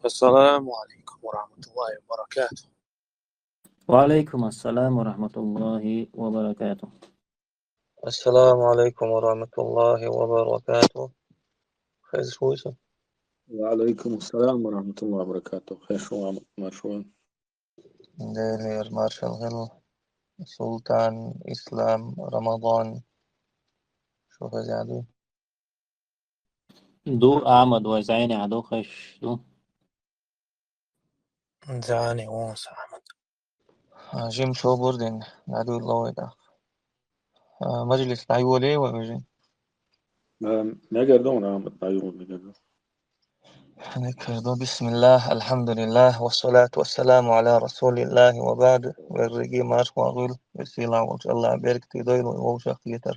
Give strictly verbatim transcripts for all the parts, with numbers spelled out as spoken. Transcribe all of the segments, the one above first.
السلام عليكم ورحمة الله وبركاته. وعليكم السلام ورحمة الله وبركاته. السلام عليكم ورحمة الله وبركاته. Хезаш вуй со? وعليكم السلام ورحمة الله وبركاته. Хезаш ву, Ахьмад, марша ву. Делера маршалла хилва. Султан, Ислам, Рамадан. Шо хеза ду? Ду, Ахьмад, вай зӀене а ду, хезаш ду. ЗӀене ву со, Ахьмад. А, жима шо бурдин, дӀадуьлла вай тӀаккха. А, мажлис дӀайолае вай вижин? А, мегар ду, Ахьмад, дӀайола мегар ду. Мегар ду. بسم الله، الحمد لله، والصلاة والسلام على رسول الله، وبعد. Верриге марша вогӀийла, веза-сийлахь волчу АллахӀа беркате дойла вай вовшахкхетар.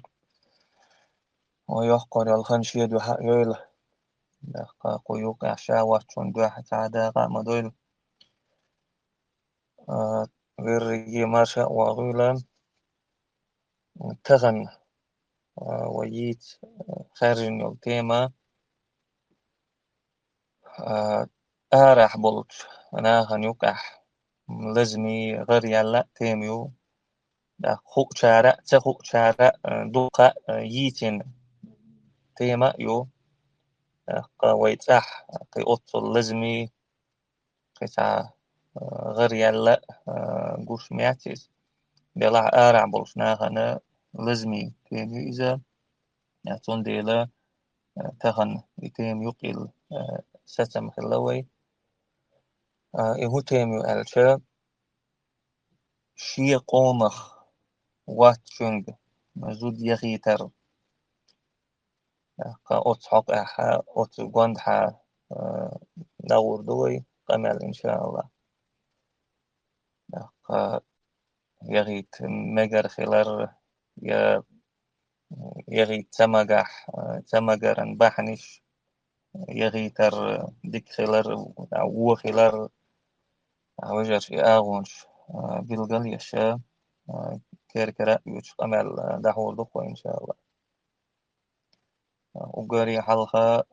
Вай йоккхур йолу хан шен дуьхьа а йойла. Даккха кху юкъахь ша воцчунна дуьхьа цхьа а дакъа а ма дойла. А, верриге марша а вогӀийла. Тахана, а, вай йийца, а, хаьржина йолу тема, а, арахь болчу нахана юкъахь лазаме гӀар яьлла а тема ю. ТӀаккха хуучара а, ца хуучара а, а, дукха а, а, йийцина тема а ю. ТӀаккха вай цӀахь кхин оццул лазаме кхин цхьа, а, гӀар яьлла а, а, гуш ма яц иза. Делахь арахь болчу нахана лазаме тема ю иза. Цундела, а, тахана и тема юкъахь, а, сацам хилла вай. А, и хӀун тема ю аьлча, шен къомах воцчуьнга зуда яхийтар. ТӀаккха оцу хьокъехь, оцу гондахь, а, дӀагӀур ду вай къамел, иншааллахӀ. ТӀаккха яхийта мегар хилар, я яхийта ца магахь, а, ца магаран бахьанаш, яхийтар дика хилар, а, вон хилар, а, вежарша и агӀонаш, а, билгал еш, а, кер-кара а оьцуш къамел, а, дӀахьур ду-кх вай, иншааллахӀ. А, уггаре хьалха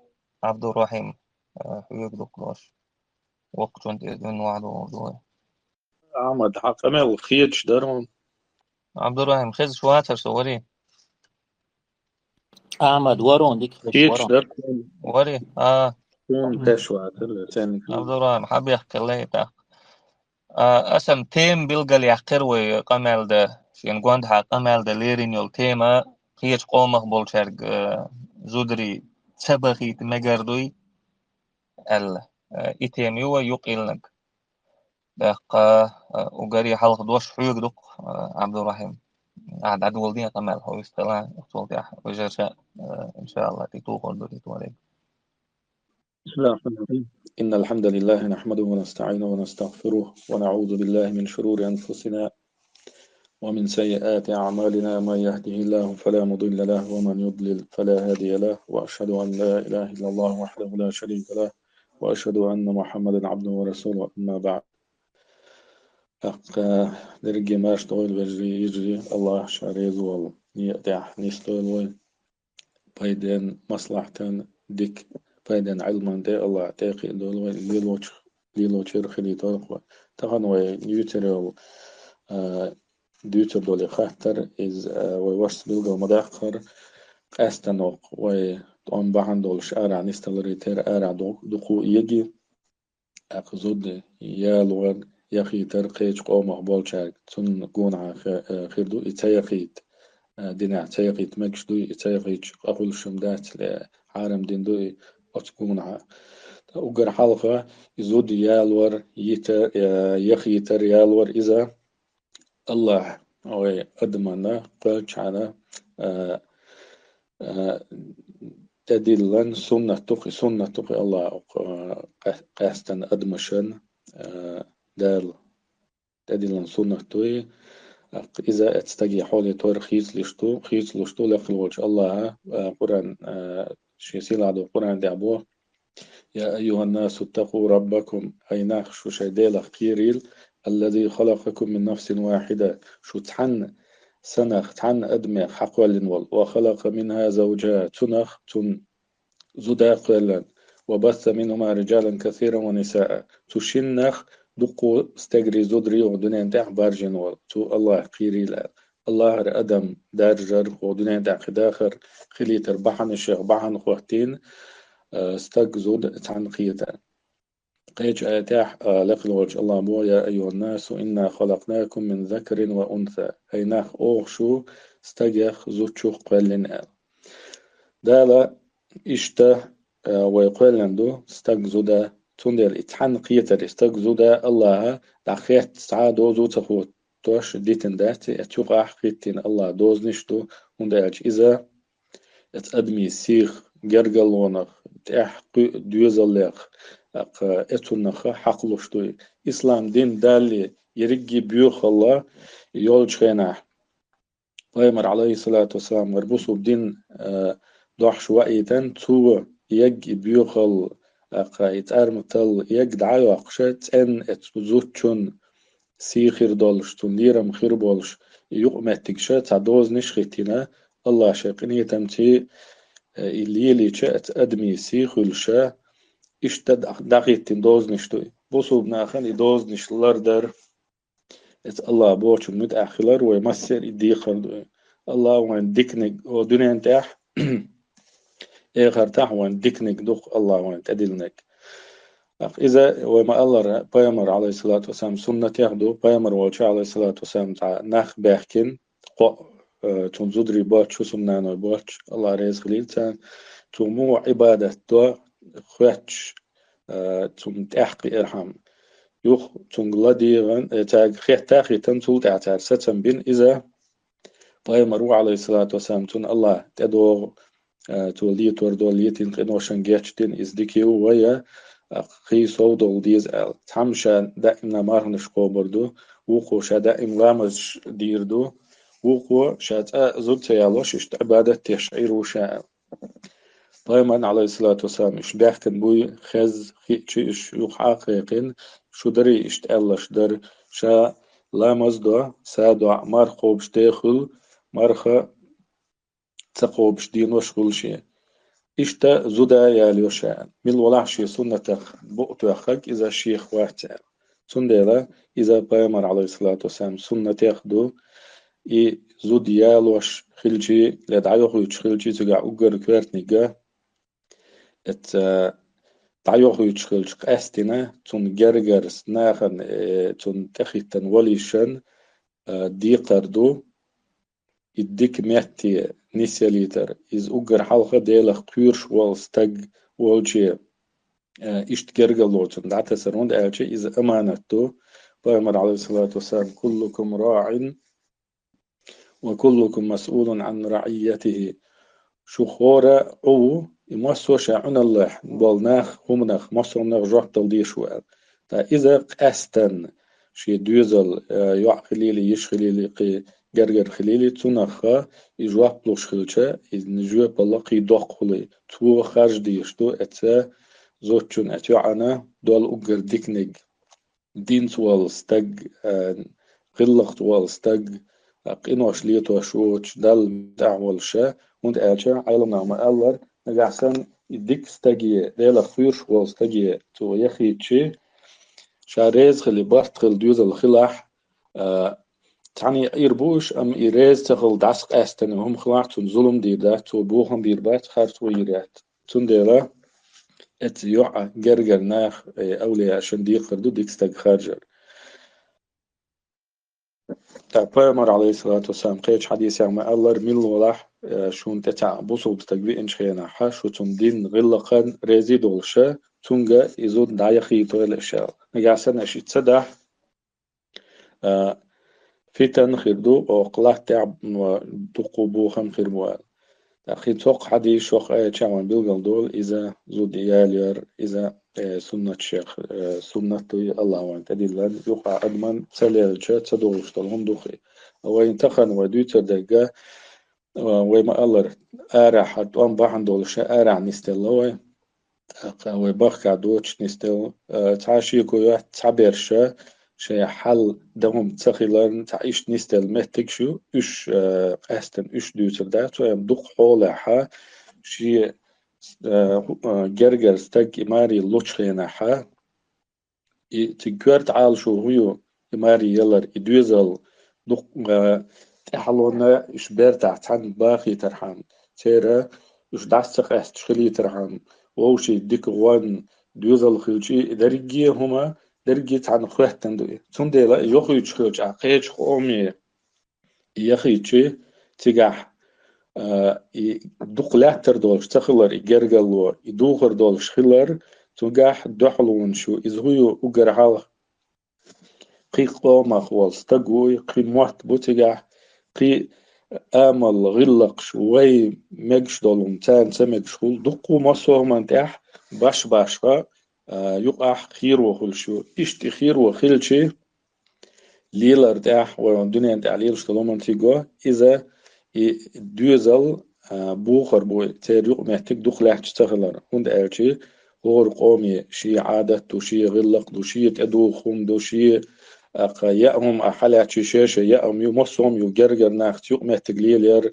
Ӏабдуррахьим, а, хьоьга дукха дош. Воккхачунна тӀера дуьйна вахьа догӀур ду вай. Ахьмад, хьан къамел хеташ дара хьуна? Ӏабдуррахьим, хезаш вацара со, вари? Ахьмад, вари, дика хезаш вари. Хеташ дара хьуна? Вари, а. Суна теш вацара, цӀенна. Ӏабдуррахьим, хьан бехк хилла тӀаккха? А, аса-м тема билгалъяьккхира вай къамел дан, шен гондахьа къамел дан лерина йолу тема, кхечу къомах болчаьрга, а, зударий ца бахийта мегар дуй аьлла. А, и тема ю вай юкъаиллинарг. ТӀаккха, а, уггаре хьалха дош хьоьга ду-кх, а, Ӏабдуррахьим. Ахьа дӀадоладе къамел, хьо вистхила, оцул тӀаьхьа вежарша, а, иншааллахӀ, тӀетухур ду, тӀетухур ду. بسم الله الرحمن الرحيم. إن الحمد لله نحمده ونستعينه ونستغفره ونعوذ بالله من شرور أنفسنا ومن سيئات أعمالنا. من يهده الله فلا مضل له ومن يضلل فلا هادي له. وأشهد أن لا إله إلا الله وحده لا شريك له وأشهد أن محمدا عبده ورسوله. أما بعد. ТӀаккха дерриге марша дойла, вежарий, йижарий, АллахӀ ша реза волу некъа тӀехь нисдойла вай. Пайден, маслахьтан, дика пайден Ӏилман тӀе АллахӀа тӀе а кхиадойла вай, лелочух, лелочуьра хилийтойла вай. Тахана вай юьйцур йолу, а, дуьйцур долу хаттар, иза, а, вай вашас билгал ма даккхара, къаьстина вай тӀом бахьана долуш арахь нисдаларе терра арахь ду-, дукха еги. ТӀаккха зуда ялор, яхийтар кхечу къомах болчаьрга, цунна гонахьа хи-, э, хир ду, и ца яхийта, э, динехь ца яхийта мегаш дуй, и ца яхийтича къахьуьллуш хӀума дац, э, хьарам дин ду и оцу гонахьа. Ткъа уггар хьалха и зуда ялор, йитар, э, яхийтар, ялор иза АллахӀа вай адамна кхоьллинчохь, а, а, тӀедиллина суннат ду-кх, суннат ду-кх АллахӀа, а, къа-, къаьстина адамашна, а, Дала тӀедиллина суннат ду и. Иза оцу стаге хьоле тойра хийцалуш ду, хийцалуш ду лекха волчу АллахӀа, а, Къуръан, а, шен сийлахь долу Къуръан тӀехь боху: يا أيها الناس اتقوا ربكم، ай нах, шу шайн Делах кхерийла, الذي خلقكم من نفس واحدة، шу цхьана санах, цхьана адамех хьакхоьллина волу, وخلق منها زوجها، цунах, цуьнан зуда а кхоьллина, وبث منهما رجالا كثيرا ونساء. Цу шиннах дуккха стегарий, зударий хӀокху дуьнен тӀехь баржийна волу, цу Аллахьа кхийрийла аьлла. Аллахьара адам даржар, хӀокху дуьнен тӀехь кхин дахар хилийтар бахьанашех бахьана хӀоттийна, а, стаг, зуда цхьаьна кхетар. Кхечу аятехь, а, лекха волчу Аллахьа боху: «يا أيها الناس إنا خلقناكم من ذكر وأنثى». ХӀай нах, оха шу стагех, зудчух кхоьллина аьлла. Дала иштта, а, вай кхоьллина ду стаг, зуда, цундела и цхьаьна кхетар, и стаг, зуда Аллахьа дӀахетта цхьа а доза ца хӀоттош дитина дац, и оцу юкъахь хӀиттийна Аллахьа дозанаш ду, хӀунда аьлча иза оцу адамийн сих, гергарлонах, тӀаьхьа кхуьу доьзаллех, тӀаккха оцунах хьакхалуш ду. Ислам дин далале, ерриге боьхалла йолчу хенахь, пайхамар, Ӏалайхиссалату вассалам, вара бусулба дин, а, дохьуш ваийтина, цо ерг и боьхалла, тӀаккха и цӀарматалла ерг дӀа а йоккхуш, цӀена оцу зудчун сий хир долуш, цунна лерам хир болуш, и юкъаметтигаш, цхьа дозанаш хӀиттийна, Аллахьа шен къинхетамца, э, и лелийча, оцу адамийн сий хуьлуш, иштта дӀа-, дӀахӀиттийна дозанаш ду. Бусулба нахана и дозанаш лардар, оцу Аллахьа бохучунна муьтӀахь хилар вай массеран а декхар ду. Аллахьа вайна диканиг, о, дуьнен тӀехь, эхартахь вайна диканиг ду-кх Аллахьа вайна тӀедиллинарг. ТӀаккха иза вай ма-аллара, пайхамар, Ӏалайхиссалату вассалам, суннатех ду, пайхамар волчу, Ӏалайхиссалату вассалам, цхьа нах баьхкина, кхоъ, э, цунна зударий боцуш, хӀусамнаной боцуш, Аллахь реза хилийла царна, цо муха Ӏибадат до хоьттуш, э, цунна тӀаьхьакхиархьама. Юха цуьнга ладегӀан, э, цаьрга хетта а хӀиттина, цул тӀаьхьа цара сацам бина иза, пайхамар ву, Ӏалайхиссалату вассалам, цунна Аллахь тӀедогӀу, а, цо летор долу летийна къиношна гечдина, иза дика ю вай, а, кхин сов долу деза аьлла. Цхьамма ша даимна марханаш кхобур ду, вукхо ша даим ламазаш дийр ду, вукхо ша цкъа а зуда ца ялош, иштта Ӏибадат деш Ӏийр ву ша аьлла. Пайхамарна, Ӏалайхиссалату вассалам, уьш баьхкина буй хезна хиъча, уьш юха хьакхайкхина, шу дарий иштта аьлларш дара, ша ламаз до, са доӀа, марха кхобуш де хуьлу, марха ца кхобуш денош хуьлу шен. Иштта зуда ялайо ша. Мила валахь шен суннатах букъ тоьхнарг, иза шех вац аьлла. Цундела иза пайхамар, Ӏалайхиссалату вассалам, суннатех ду, и зуда ялош хилчий, я дӀайохуьйтуш хилчий, цигахь уггар коьртаниг а, эца дӀайохуьйтуш хилча къаьстина, цунна гергарца нахана, э, цунна тӀехӀиттина валийшан, э, декхар ду, и дика метте нисъялийтар. Иза уггар хьалха Делах кхоьруш волу стаг волче, э, иштта гергарло цунна дӀатасар, хӀунда аьлча иза аманат ду. Пайхамар, Ӏалайхиссалату вассалам: «كلكم راع وكلكم مسؤول عن رعيته». Шу хӀора Ӏу ву, и массо а ша Ӏуналлехь болу нах, хӀуманах, массо а нах жоп дала дезаш ву аьлла. Ткъа иза къаьстина, шен доьзал, э, йоӀ хилийла, йиша хилийла, кхин гергара хилийла, цунах и жоп луш хилча, и жоьпалла кхин доккха хуьлу. Цо харжа дезаш ду, эца зудчун, эца йоӀана долу уггар диканиг. Динца волу стаг, а, гӀиллакхца волу стаг, а, къинош летош воцуш, Далла муьтӀахь волуш, хӀунда аьлча Ӏеламнаха ма-аллара, нагахь санна и дика стаге, Делах кхоьруш волу стаге цо яхийчи, ша реза хили, барт хили, доьзал хилахь, а, цхьаьна Ӏийр бу уьш, амма и реза ца хилла дӀасакъаьстина хӀума хилахь, цунна зулам дийр дац, цо бохам бийр бац, харцо йийр яц. Цундела эца йоӀа гергара нах, э, авлияашна декхар ду дика стаг харжар. Ткъа пайхамар, Ӏалайхиссалату вассалам, кхечу хьадисехь ма-аллара, мила валахь, э, шуна тӀе цхьа бусулба стаг веанчу хенахь, шу цунна динан гӀиллакхан реза долуша, цуьнга и зуда дӀаяхийтойла аша аьлла. Нагахь санна аша и ца дахь, а, фитан хир ду, оха латтехь, м, дуккха бохам хир бу аьлла. ТӀаккха хӀинца хӀокху хьадисехь, хӀокху аятехь вайн билгал долу иза зуда ялаяр, иза, э, суннаташех, э, суннат ду, Аллахь вайн тӀедиллина, юкъа адаман ца лелча, ца долуш долу хӀума ду-кх и. Вайн тахана вай дуьйцур дерг, а, вай ма-аллара, арахь тӀом бахьана долуша арахь нисделла вай. ТӀаккха вай бахкахь доцуш нисделла, а, цхьа шеко йоцу, цхьаберша шайн хьал дан хӀума ца хиларна, цхьа иштта нисделла меттигаш ю, уьш, а, къаьстина уьш дуьйцур дац, цо ам дукха хьолахь шен э, ху-, э, гергара стаг и маре лучу хенахьа, и цига коьрта Ӏалашо хӀун ю, и маре ялар, и доьзал дукха, э, тӀаьхьалонна уьш бертахь цхьаьна бахийтархьама, церан уьш дӀаса ца къаьсташ хилийтархьама, вовшийн дика гӀон, доьзал хилча, и дерриге а хӀума, дерриге а цхьаьна хоьттан ду и. Цундела йохуьйтуш хилча, кхечу къоме и яхийча, цигахь, а, и дукха лаьттар долуш ца хилар, и гергарло, и духар долуш хилар, цуьнгахь дуьхьалонаш ю, иза хӀун ю, уггар хьалха кхин къомах волу стаг ву, и кхин мотт бу цигахь, кхин амал, гӀиллакхаш, вай мегаш долу, царна ца мегаш хуьлу, дуккха массо а хӀуманна тӀехь баш-башха, а, юкъахь хийро хуьлуш ю. Иштта и хийро хилча, лелар тӀехь, вай ван дуьнен тӀехь лелаш долу хӀуманна цига, иза и доьзал, а, бухар бу, церан юкъаметтиг дукха лаьтташ ца хилар. ХӀунда аьлча хӀора къоме шен Ӏадат ду, шен гӀиллакх ду, шен тӀедуха хӀума ду, шен, а, кха, яа хӀума, а, хьалаьцча шен-шен яа хӀума ю, массо а хӀума ю гергара нахаца юкъаметтиг лелаяр.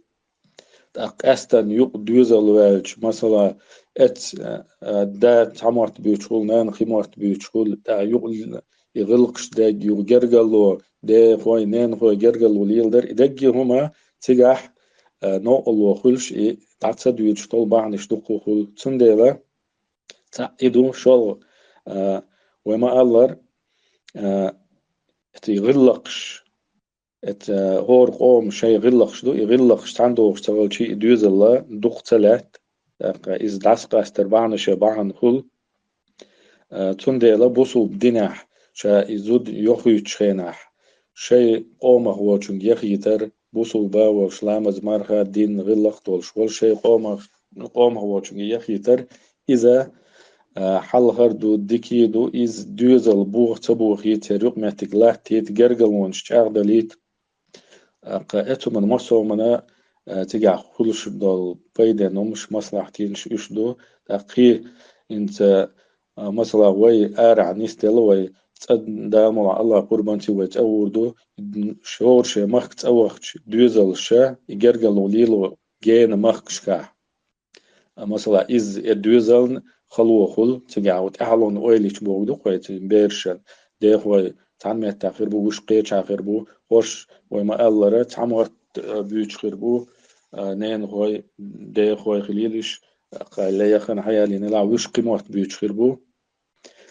ТӀаккха къаьстина юкъа доьзал ваьлча, масала, эцу, а, а, да цхьа мотт буьйцуш хуьлу, нана кхин мотт буьйцуш хуьлу, тӀаккха юкъа и гӀиллакхаш дерг ю, гергарло, дехой, ненахой гергарло леладар, и дерриге а хӀума цигахь, а, новкъарло хуьлуш, и дӀа ца доьдуш долу бахьанаш дуккха хуьлу. Цундела цхьаъ и ду, шолгӀа, а, вай ма-аллара, а, эцу гӀиллакхаш, эцу хӀора къоман шайн гӀиллакхаш ду, и гӀиллакхаш цхьаьна дохуш ца хилча, и доьзал дукха ца лаьтта, тӀаккха иза дӀасакъастар бахьанаш бахьана хуьлу. А, цундела бусулба динехь ша и зуда йохуьйтучу хенахь, шайн къомах волчуьнга яхийтар, бусулба волуш, ламаз, марха, дин, гӀиллакх долуш волу шайн къомах, къомах волчуьнга яхийтар, иза, а, хьалхара ду, дика ду, иза доьзал боха ца бохийта, церан юкъаметтиг латтийта, гергарлонаш чӀагӀдалийта. ТӀаккха эцу хӀуманна, массо а хӀуманна, а, цигахь хуьлуш долу пайденна хӀумаш, маслахьтенаш уьш ду. ТӀаккха кхин хӀинца, а, масала, вай арахь нисделла вай цӀа, Дала мукъ лахь, Аллах къурбанций вай цӀа гӀур ду, шора шен махка цӀа вахча, доьзалша и гергарло лело гена махкашкахь. А, масала, иза э доьзална хало хуьлу, цигахь ву тӀаьхьалонна ойла йича бохург ду-кх вай цуьнан берашна, дехой цхьана меттехь хир бу, вуьш кхечахь хир бу, хӀорш вай ма-аллара, цхьа мотт, а, буьйцуш хир бу, а, ненахой, дехой хилийла уьш, а, кхайла яхана хьаялийнехь, вуьш кхин мотт буьйцуш хир бу.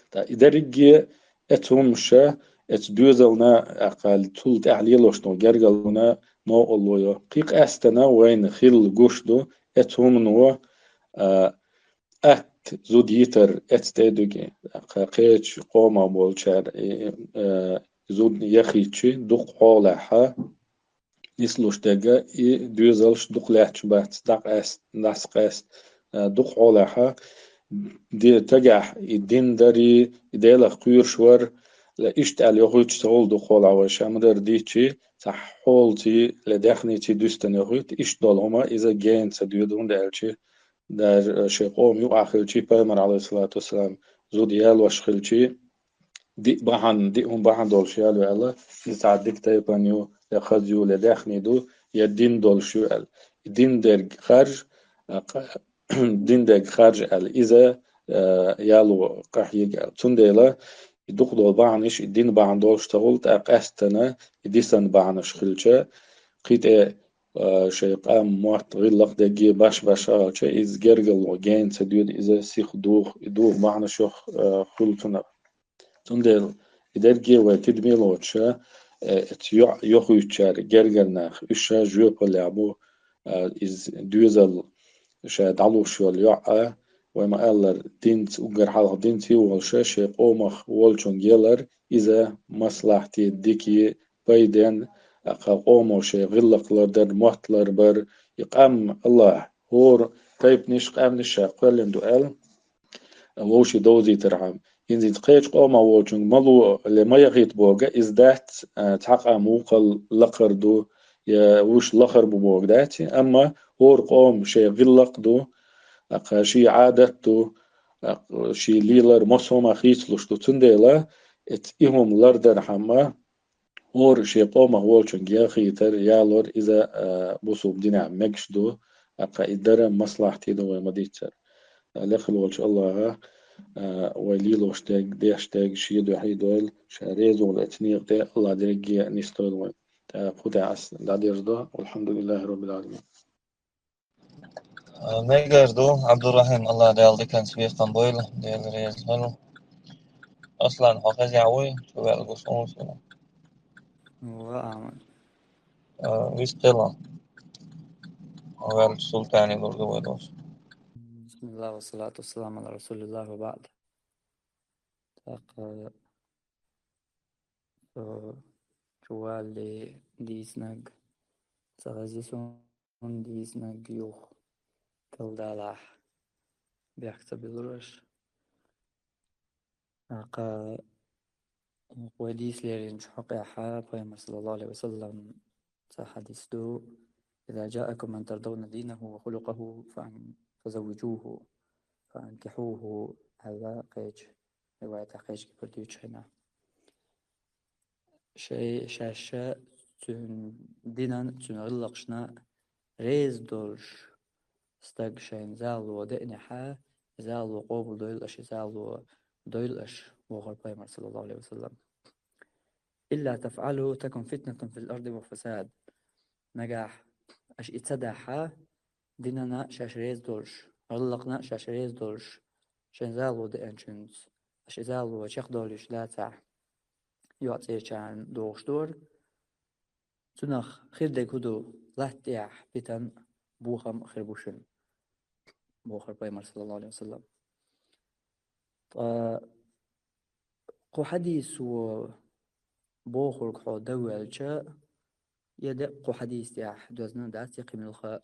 Ткъа и дерриге эцу хӀумаша, эцу доьзална, а, кхайла цул тӀаьхьа лелош долу гергарлона новкъарло йо. Кхин къаьстина вайна хилла гуш ду, эцу хӀумано, а, атта зуда йитар эцу тӀе дуьги, кхечу къомах болчара, и, э, зуда яхийча, дукха хьолехьа, нислуш дерг и доьзалш дукха лаьтташ бац, дӀакъаьст-, дӀасакъаьст, э, дукха хьолехьа, де-, тагахь и дин дарий, и Делах кхоьруш вар, ле иштта аьлла йохуьйтуш ца хуьлу дукха хьолехь вай ша ма-дарра дийцчи, цхьа хьолаций, ле даьхниций дуьстина йохуьйту, иштта долу хӀума иза гена ца доьду, хӀунда аьлча, даже, э, шайн къоман юкъахь хилчи, пайхамар, алейхиссалату вассалам, зуда ялош хилчи, диъ бахьана, диъ хӀума бахьана долуш ял ю аьлла, иза цхьа дика тайпана ю, я хаза ю, я даьхни ду, я дин долуш ю аьлла. И дин дерг харжа, а, кха-, дин дерг харжа аьлла, иза, а, яло къахьега аьлла. Цундела и дукха долу бахьанаш, и дин бахьана долуш ца хуьлу, тӀаккха къаьстина и дисина бахьанаш хилча, кхин тӀе, а, шайн къам, мотт, гӀиллакх дерриге баш-баш хилча, иза гергарло гена ца доьду, иза сиха духу, и духу бахьанаш йох, а, хуьлу цунах. Цундела и дерриге вай тидаме лоцуша, э, эцу йоӀ йохуьйтучара гергара нах, уьш ша жоьпаллехь бу, а, иза доьзал ша дӀалуш йолу йоӀ а, вай ма-аллара, динца, уггар хьалха динца а волуша, шайн къомах волчунга ялар, иза маслахьти, дики, пайден, а, кха къомо шайн гӀиллакх лардар, мотт ларбар, и къам, Аллах, хӀора тайпанаш, къаьмнаш ша кхоьллина ду аьлла, вовшийн довзийтархьама. ХӀинца кхечу къомах волчунга ма ло, ле ма яхийта бохург иза дац, а, цхьа къам вукхал лакхара ду, я вуьш лахара бу бохург дац, амма хӀора къоман шайн гӀиллакх ду, а, кха шен Ӏадат ду, а, шен лелар массо а хӀума хийцалуш ду. Цундела эцу и хӀума лардархьама, хӀора шен къомах волчунга яхийтар, ялор иза, а, бусулба динехь мегаш ду, а, кха и дара маслахьти ду вай ма-дийццара. лекха волчу Аллаха, а, вай лелош дерг, деш дерг шен дуьхьа дойла, ша реза волу оцу некъа тӀе Аллах дерриге а нисдойла вайн. ТӀаккха кху тӀехь ас дӀадерзадо. Валхьамдулиллахи роббил Ӏаламин. А, мегар ду, Абдурахим, Аллах Дала диканца бекхам бойла, Дела реза хуьлда. Аслан, хьо хезехь вуй, чу ваьлла гуш хӀун сина? Ва амин. А, вистхила. Ваьлла султани гурга вай дош. Бисмиллах, ва салату ва саламу ала расулиллах, ва баъд. ТӀаккха, э, чувалли дийцинарг, ца хезий суна дийцинарг юха, кхидолу дийнахь бехк ца буьллура аша. ТӀаккха вай дийца леринчу хьокъехь Пайхамар, саллаллаху алейхи ва саллам, цхьа хьадис ду: «Иза джаакум ман тардавна динаху ва хулукъаху фа-, фазаввижуху», «фаанкихьуху», аьлла кхечу риваятехь, кхечу кепара дуьйцучу хенахь. Шай-, шаьш цуьнан динан, цуьнан гӀиллакхашна реза долуш стаг шайна зало деънехь, и зало къобалдойла аша, и зало дойла аша, бохура Пайхамар, саллаллаху алейхи ва саллам. «Илла тафъалу такун фитнатун фил арди ва фасад». Нагахь аша и ца дахь, динана шаьш реза долуш, гӀиллакхна шаьш реза долуш, шайн зало деанчуьнца аша и зало чекхдолуьйтуш дацахь, йоӀ цӀерачарна догӀуш дара. Цунах хир дерг хӀун ду, латта тӀехь питан, бохам хир бу шуна, бохура Пайхамар, саллаллаху алейхи ва саллам. Ткъа кху хьадисо бохург хьо дан ваьлча, я декъ кху хьадис тӀехь доьзна дац, я кхин муьлхха,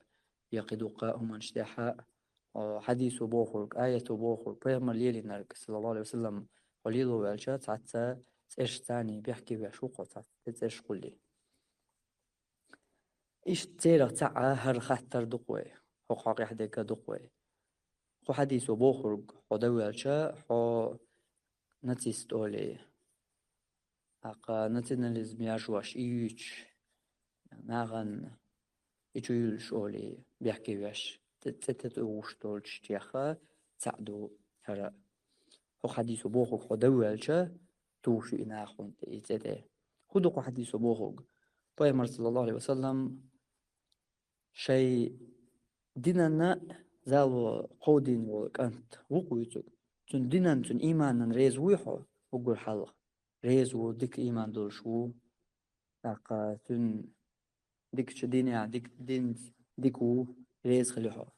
я кхин дуккха а хӀуманаш тӀехь, хьо хьадисо бохург, аято бохург, Пайхамар лелийнарг, саллаллаху алейхи ва саллам, хьо лело ваьлча, цхьацца цӀерашца бехке веш ву хьо, цхьацца цӀераш кхуллий. Иштта церах цхьаъ хӀара хаттар ду-кх вай, хӀокху хьокъехь дерг ду-кх вай. Кху хьадисо бохург хьо дан ваьлча, хьо нацист олий, тӀаккха национализм яржош и юьйцуш, нахана и чу юьллуш олий, бехке веш, цӀе, цӀе тӀе тӀе вуш долчу чехха цхьаъ ду хӀара. ХӀокху хьадисо бохург хьо дан ваьлча, тухуш ю и наха хьуна тӀе, и цӀе тӀе. ХӀун ду кху хьадисо бохург? Пайхамар, саллаллаху алейхи ва саллам, шайн динанна зало кховдийна волу кӀант ву-кх вуьйцург. Цуьнан динан, цуьнан ийманан реза вуй хьо уггар хьалха? Реза ву, дика ийман долуш ву. ТӀаккха цуьнан дикачу динехь, дик-, динца дика ву, реза хили хьо.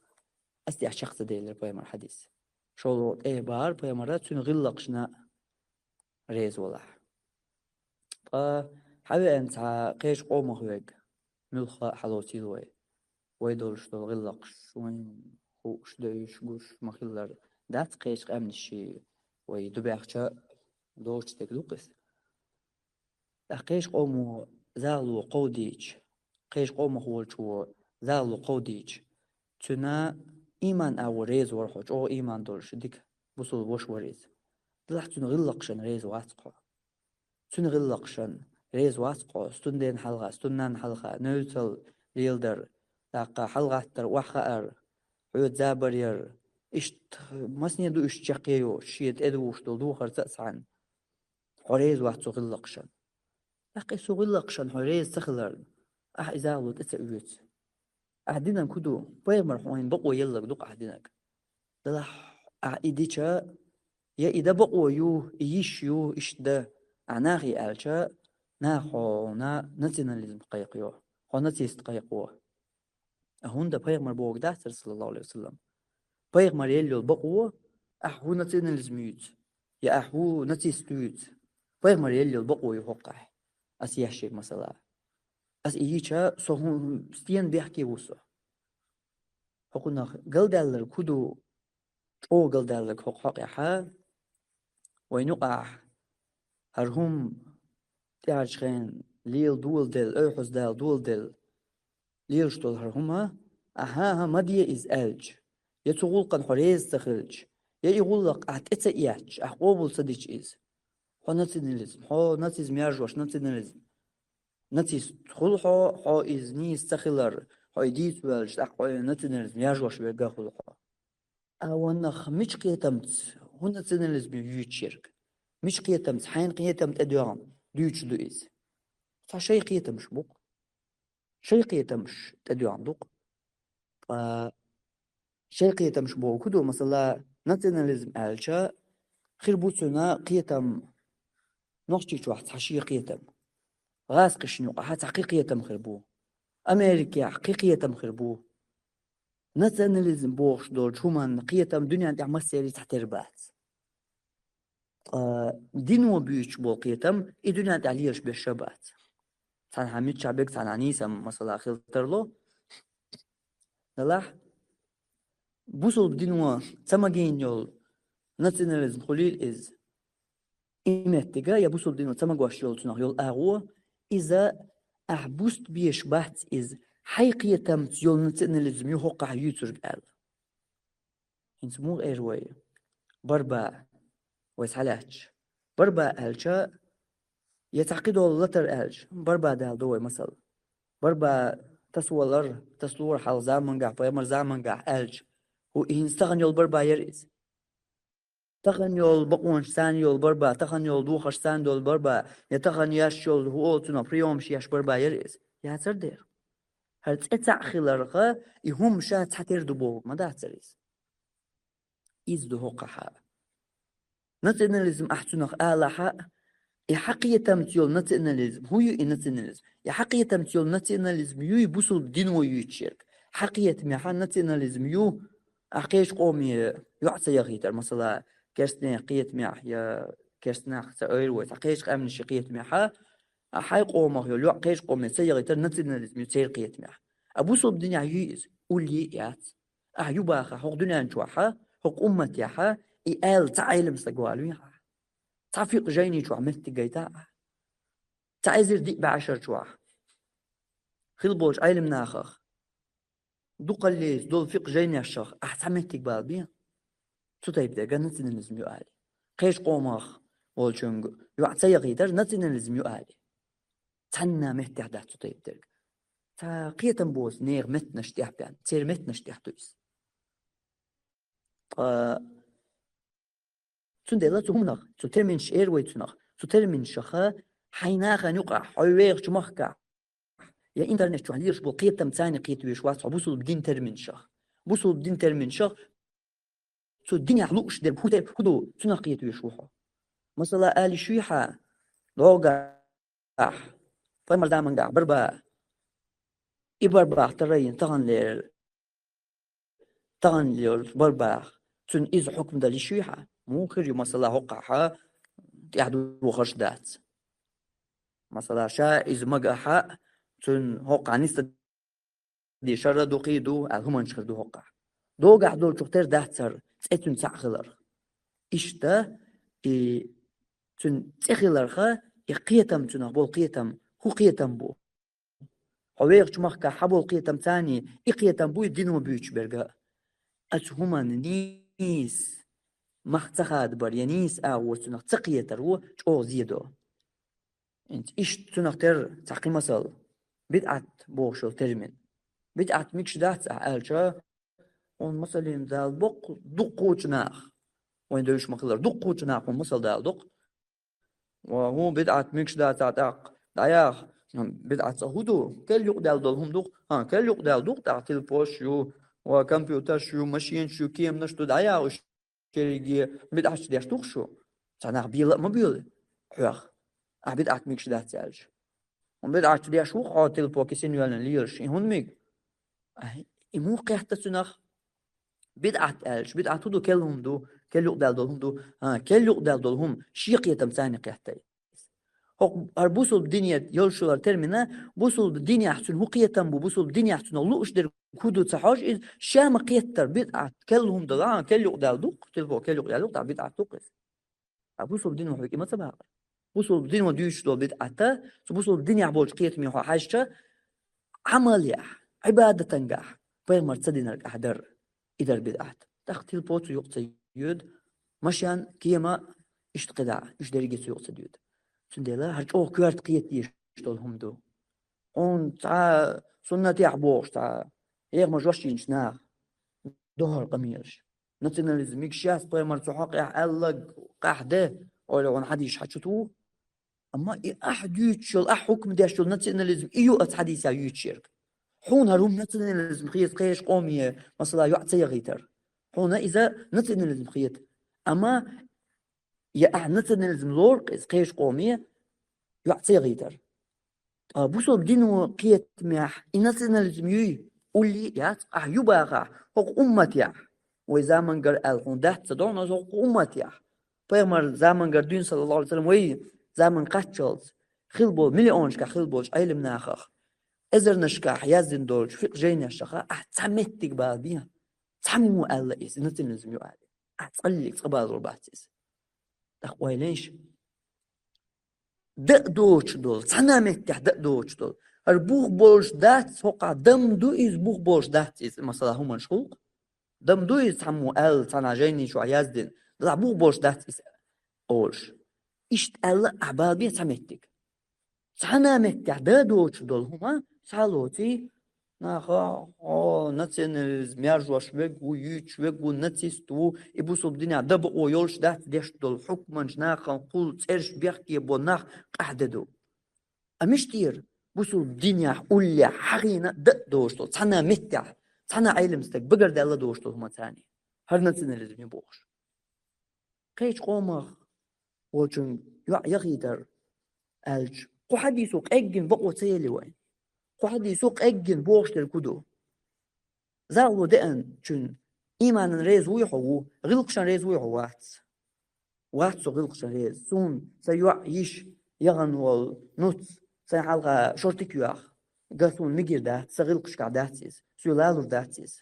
Ас тӀехь чекх ца делира Пайхамар хьадис. ШолгӀа тӀе бахара Пайхамара цуьнан гӀиллакхашна реза валахь. Ткъа хьан веана цхьа кхечу къомах верг, муьлхха а хьалоцийла вай. Вай долуш долу гӀиллакхаш, вайн хууш, девзаш, гуш ма-хиллара, дац кхечу къаьмнашший вай дубехча доцуш дерг ду-кх иза. ТӀаккха кхечу къомо зало кховдийча, кхечу къомах волчо зало кховдийча, цуьнан ийман агӀор реза вара хьо, чӀогӀа ийман долуш, дика бусулба ваша вара иза. Делахь цуьнан гӀиллакхашна реза вац-кх хьо. Цуьнан гӀиллакхашна реза вац-кх хьо, стунден хьалха, стуннан хьалха, невцал леладар, тӀаккха хьалагӀаттар, охьахаар, хьоьца забар яр, иштта масане ду уьш чекхйоцуш, шен тӀедугӀуш долу духарца а цхьаьна. Хьо реза вац цу гӀиллакхашна. ТӀаккха и цу гӀиллакхашна хьо реза ца хиларна, ахь и зало тӀе ца оьцу. Ахь динарг хӀун ду? Пайхамар хьуна бакъо елларг ду-кх ахь динарг. Делахь ахь и дича, я и дан бакъо ю, и йиш ю, иштта дан, ахь нахе аьлча, наха хьуна национализм кхайкхайо, хьо нацист кхайкхо. А хӀунда пайхамар бохург дацара, саллаллаху алейхи ва саллам. Пайхамар елла йолу бакъо, ахь хӀун национализм юьйцу, я ахь хӀун нацист юьйцу? Пайхамар елла йолу бакъо ю хӀокхахь. Ас еш ерг масала. Ас и йича, со хӀун, стенна бехке ву со? ХӀокхунах галдаьлларг хӀун ду? ЧӀогӀа галдаьлларг хӀокху хьокъехь, вайн юкъахь хӀара хӀума тӀаьхьарчу хенахь лела доладелла, ойхьуздала доладелла, лелаш долу хӀара хӀума, ахьа, хӀа, ма де иза аьлча, я цу гӀуллакхна хьо реза ца хилча, я и гӀуллакх ахь тӀе ца эцча, ахь къобал ца дича иза. Хьо национализм, хьо нацизм яржош, национализм. Нацист хуьлу хьо, хьо иза нийса ца хилар, хьо и дийца воьлча, тӀаккха хьо и национализм яржош верг а хуьлу хьо. А ваннах мича кхетамца хӀун национализм ю юьйцуш ерг? Мича кхетамца, хьайна кхетам тӀедоьгӀна дуьйцуш ду иза? Цхьа шай кхетамаш бу-кх. Шай кхетамаш тӀедоьгӀна ду-кх. Ткъа шай кхетамаш боху хӀун ду, масала, национализм аьлча, хир бу цуьнан кхетам Нохчийчохь цхьа шен кхетам. ГӀазкхашна юкъахь цхьа кхин кхетам хир бу. Америкехь кхин кхетам хир бу. Национализм бохуш долчу хӀуманна кхетам дуьнен тӀехь массеран цхьатерра бац. Ткъа дино буьйцуш болу кхетам и дуьнен тӀехь лелаш берш а бац. Цхьанхьа миччахь берг, цхьанхьа нийса, масала, хила тарло. Делахь, бусулба дино ца магийна йолу национализм хуьлийла иза. И меттига, я бусулба дино ца магош йолу цунах йолу агӀо, иза ахь буста беш бац иза, хьайн кхетамца йолу национализм ю хӀокхахь юьйцург аьлла. ХӀинца муха эр вай? Барба, вай схьалаьтташ. Барба аьлча, я цхьа кхидолу латар аьлча, барба далдо вай масал. Барба тасавалар, тасалора хьалха замангахь, пайхамар замангахь аьлча, хӀу и хӀинца тахана йолу барба яра иза? Тахана йолу бакъонаш царна йолу барба, тахана йолу дохаш царна долу барба, я тахана еш йолу хӀу олу цунах приёмаш еш барба яра иза? Яцара дера. ХӀара цӀе цхьаъ хиларха, и хӀума ша цхьатера ду бохург ма дацара иза. Иза ду хӀокхахь а. Национализм ахь цунах алахь а, и хьан кхетамца йолу национализм, хӀун ю и национализм? И хьан кхетамца йолу национализм юй бусулба дино юьйцуш ерг? Хьан кхетамехь национализм ю, ахь кхечу къоме йоӀ ца яхийтар, масала, керстанех кхетамехь я керстанах ца ойр вай, цхьа кхечу къаьмнаши кхетамехь, а хьайн къомах йолу йоӀ кхечу къоме ца яхийтар национализм ю церан кхетамехь. А бусулба динехь юй иза? Уллий яц. Ахь ю баха хӀокху дуьнен чохь, хӀокху умматехь, и аьлла цхьа Ӏелам стаг валавий ахь? Цхьа фикъ жайни чохь меттиг гайта ахь? Цхьа эзар диъ бӀе шар чохь хила болчу Ӏелам нахах, дукхаллица долу фикъ жайнешах ахь цхьа меттиг балабе? Цу тайпа дерг национализм ю али. Кхечу къомах волчуьнга йоӀ ца яхийтар национализм ю али. Цхьанна меттехь дац цу тайпа дерг. Цхьа кхетам боцу нехан меттанаш тӀехь бен, церан меттанаш тӀехь ду иза. Ткъа цундела цу хӀуманах, цу терминаш эр вай цунах, цу терминашаха хьайн нахана юкъахь, хьо вехачу махкахь, я интернет чохь лелаш болу кхетам царна кхетавеш вац хьо бусулба дин терминашах. Бусулба дин терминашах цу динехь лууш дерг хӀу те-, хӀу ду, цунах кхетавеш ву хьо. Масала, али шуьйхьа, догахь, пайхамар замангахь барба, и барбах тарайина таханлера, таханлера барбах, цуьнан иза хьукм дала йиш юй хьан? Муха хир ю, масала, хӀокхахь тӀаьхьадухарш дац? Масала, ша иза магахь, цуьнан хӀокхахь ниста ди шарра дукхий ду, аьлла хӀуманаш хир ду хӀокхахь. Догахь долчух тера дац хӀара, цӀе цуьнан цхьаъ хиларх. Иштта, и цуьнан цӀе хиларха, и кхетам цунах болу кхетам, хӀун кхетам бу? Хьо вехачу махкахь хьан болу кхетам царний, и кхетам буй дино буьйцуш берга. Ацу хӀуманна нийса мах ца хадабар, я нийса агӀо цунах ца кхетар ву чӀогӀа зен до. ХӀинца иштта цунах тера цхьа кхин масал, бидӀат бохуш йолу термин. БидӀат мегаш дац ахь аьлча, хьуна масаллин дала боккху дуккхучу нах, вайн девзаш ма-хиллара, дуккхучу нах хьуна масал дала доккху. Ва хӀун бидӀат мегаш дацахь тӀаккха, дӀаяха, бидӀат цкъа хӀун ду? Кел юкъадаьлла долу хӀума ду-кх? ХӀан, кел юкъадаьлла ду-кх тӀаккха, телефонаш ю, ва компьютерш ю, машинаш ю, кеманаш ду, дӀаяха уьш. Шерриге бидӀаташ деш ду-кх шу? Цхьа нах бела а ма боьлу хьох, ахь бидӀат мегаш дац аьлча. Хьуна бидӀаташ деш ву-кх хьо, телефон кисина йоьллина лелаш, и хӀунда мега? Ахь, и муха кхетта цунах? БидӀат аьлча, бидӀат хӀун ду? Кел хӀума ду, кел юкъадаьлла долу хӀума ду. ХӀан, кел юкъадаьлла долу хӀума шен кхетам царний кхетта иза. ХӀокху хӀара бусулба дине йолуш йолу термина, бусулба динехь цуьнан хӀун кхетам бу, бусулба динехь цунах лууш дерг хӀун ду ца хьожу иза, ша ма-кхеттара, бидӀат, кел хӀума дала, а, кел юкъадаьлла ду-кх, телефон кел юкъадаьлла ду-кх, тӀаккха бидӀат ду-кх иза. Ткъа бусулба дино хьоьга и ма ца бахара. Бусулба дино дуьйцуш долу бидӀата, цу бусулба динехь болчу кхетаме хьо хьаьжча, Ӏамалехь, Ӏибадатангахь пайхамар ца динарг ахь дар, и дар бидӀат. ТӀаккха телефон цу юкъа ца йоьду, машен, кема, иштта кхидӀа, уьш дерриге цу юкъа ца доьду. Цундела хӀара чӀогӀа коьрта кхета дезаш долу хӀума ду. Хьуна цхьа суннатехь бохуш цхьа хьехамаш вайшинчу наха дохар къамелаш. Национализм мигаш яц, пайхамар цу хьокъехь аьллаг къахьде, ойла гӀун хьадийш хьачу ту. Амма и ахь дуьйцуш йолу, ахь хьукм деш йолу национализм и ю аса хьадийса юьйцуш ерг. Хьуна хӀара хӀума национализм хета кхечу къоме, масала, йоӀ ца яхийтар. Хьуна иза национализм хета. Амма я ахь национализм лору-кх иза кхечу къоме, йоӀ ца яхийтар. Ткъа бусалба дино кхетамехь и национализм юй, уллий яц, ахь ю бахахь, хӀокху умматехь. Вай замангара аьлла хьуна дац ца догӀу, но хӀокху умматехь. Пайхамар замангара дуьйна, саллаллаху Ӏалайхи ва саллам, вай заман кхаччалц хилла болу, миллионашкахь хилла болчу Ӏелам нахах, эзарнашкахь яздина долчу фикъ жайнешлахь, ахь цхьа меттиг бала бен, цхьаммо аьлла иза национализм ю аьлла. Ахь цкъа лиг цкъа балор бац иза. ТӀаккха ойла йиш. Дан а доцуш долу, цхьана а меттехь дан а доцуш долу. ХӀара бух болуш дац, хӀокхахь дам ду иза, бух болуш дац иза, масала, хӀуманаш гӀуллакх. Дам ду иза, цхьаммо аьлла, цхьана жайни чохь яздина, делахь бух болуш дац иза олуш. Иштта аьлла, ахь бала бен цхьа меттиг. Цхьана а меттехь дан а доцуш долу хӀума схьа а лоций, наха, хьо национализм яржош верг ву, юьйцуш верг ву, нацист ву, и бусалба динехь дан бакъо йолуш дац деш долу хьукманаш нахана кхул цӀераш бехке бо нах къахьде ду. Амма иштта тӀера бусалба динехь уллехь хьахийна дан а доцуш долу, цхьана а меттехь, цхьана а Ӏелам стаг багардаьлла доцуш долу хӀума царний. ХӀара национализм ю бохуш. Кхечу къомах волчун йоӀ яхийтар аьлча, кху хьадисо къеггина бакъо ца елли вайн? Кху хьадисо къеггина бохуш дерг хӀун ду? Загало деанчун иманан реза вуй хьо, ву, гӀиллакхашан реза вуй хьо, вац? Вац со гӀиллакхашан реза. Суна сан йоӀ, йиша, яхана волу нуц, сайн хьалха шортик йоьху, ган суна мегар дац, сан гӀиллакхашкахь дац иза, соьга лалур дац иза.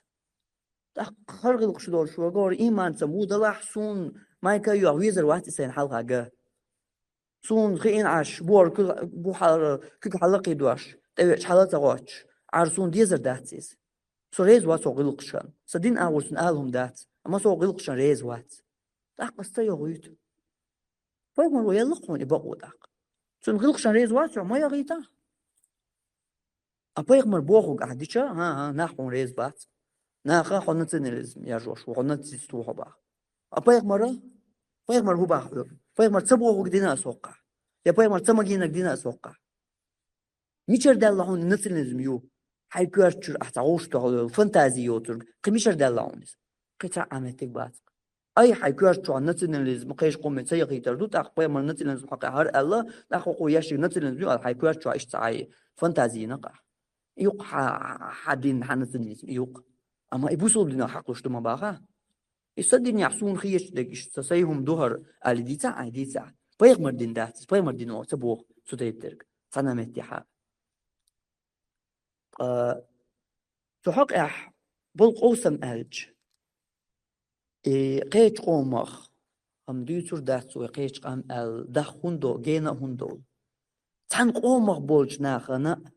ТӀаккха хӀара гӀиллакхаш долуш вара, иманца ву, делахь суна майка а йоьху, везар вац и сайн хьалха ган. Суна хиъна Ӏаш, бохург куьг-, бухьара куьг хьалакхийдош, тӀевеача хьала а ца гӀоттуш, Ӏар суна дезар дац иза. Со реза вац хӀокху гӀиллакхашна. Сан дин агӀор цуьнан ала хӀума дац, амма со хӀокху гӀиллакхашна реза вац. ТӀаккха аса ца йохуьйту. Пайхамаро елла-кх хьуна и бакъо тӀаккха. Цуьнан гӀиллакхашна реза вац хьо, ма яхийта. А пайхамар бохург ахь дича, хӀан-хӀа, нах хьуна реза бац. Наха хьо национализм яржош ву, хьо нацист ву хьо баха. А пайхамара? Пайхамар хӀун баха хьоьга? Пайхамар ца бохург дина аса хӀокхахь? Я пайхамар ца магийнарг дина аса хӀокхахь? Мичара даьлла хьуна национализм ю? Хьайн коьрта чуьра ахь цхьа гӀовш тохалла фантази йоцург, кхин мичара даьлла хьуна иза? Кхин цхьа а меттиг бац-кх. Ай, хьайн коьрта чохь национализм кхечу къоме ца яхийтар ду, тӀаккха пайхамар национализм хьакъехь хӀара аьлла, тӀаккха хӀокхо ешшиг национализм ю аьлла, хьайн коьрта чохь иштта цхьа хьайн фантази йина-кх ахь. Юкъ хьан, хьан дин, хьан национализм, юкъ. Амма и бусалба динах хьакхуьлуш ду ма баха. И сан динехь суна хеташ дерг иштта, сан сайн хӀума ду хӀара, али дийцахь, ай дийцахь. Пайхамар дин дац иза, пайхамар дино ца боху цу тайпа дерг. Цхьана а меттехь. Ткъа цу хьокъехь болу къовсам аьлча, и кхечу къомах, амма дуьйцур дац вай кхечу къам аьлла, даха хӀунда, гена а хӀунда долу. Цхьана къомах болчу нахана а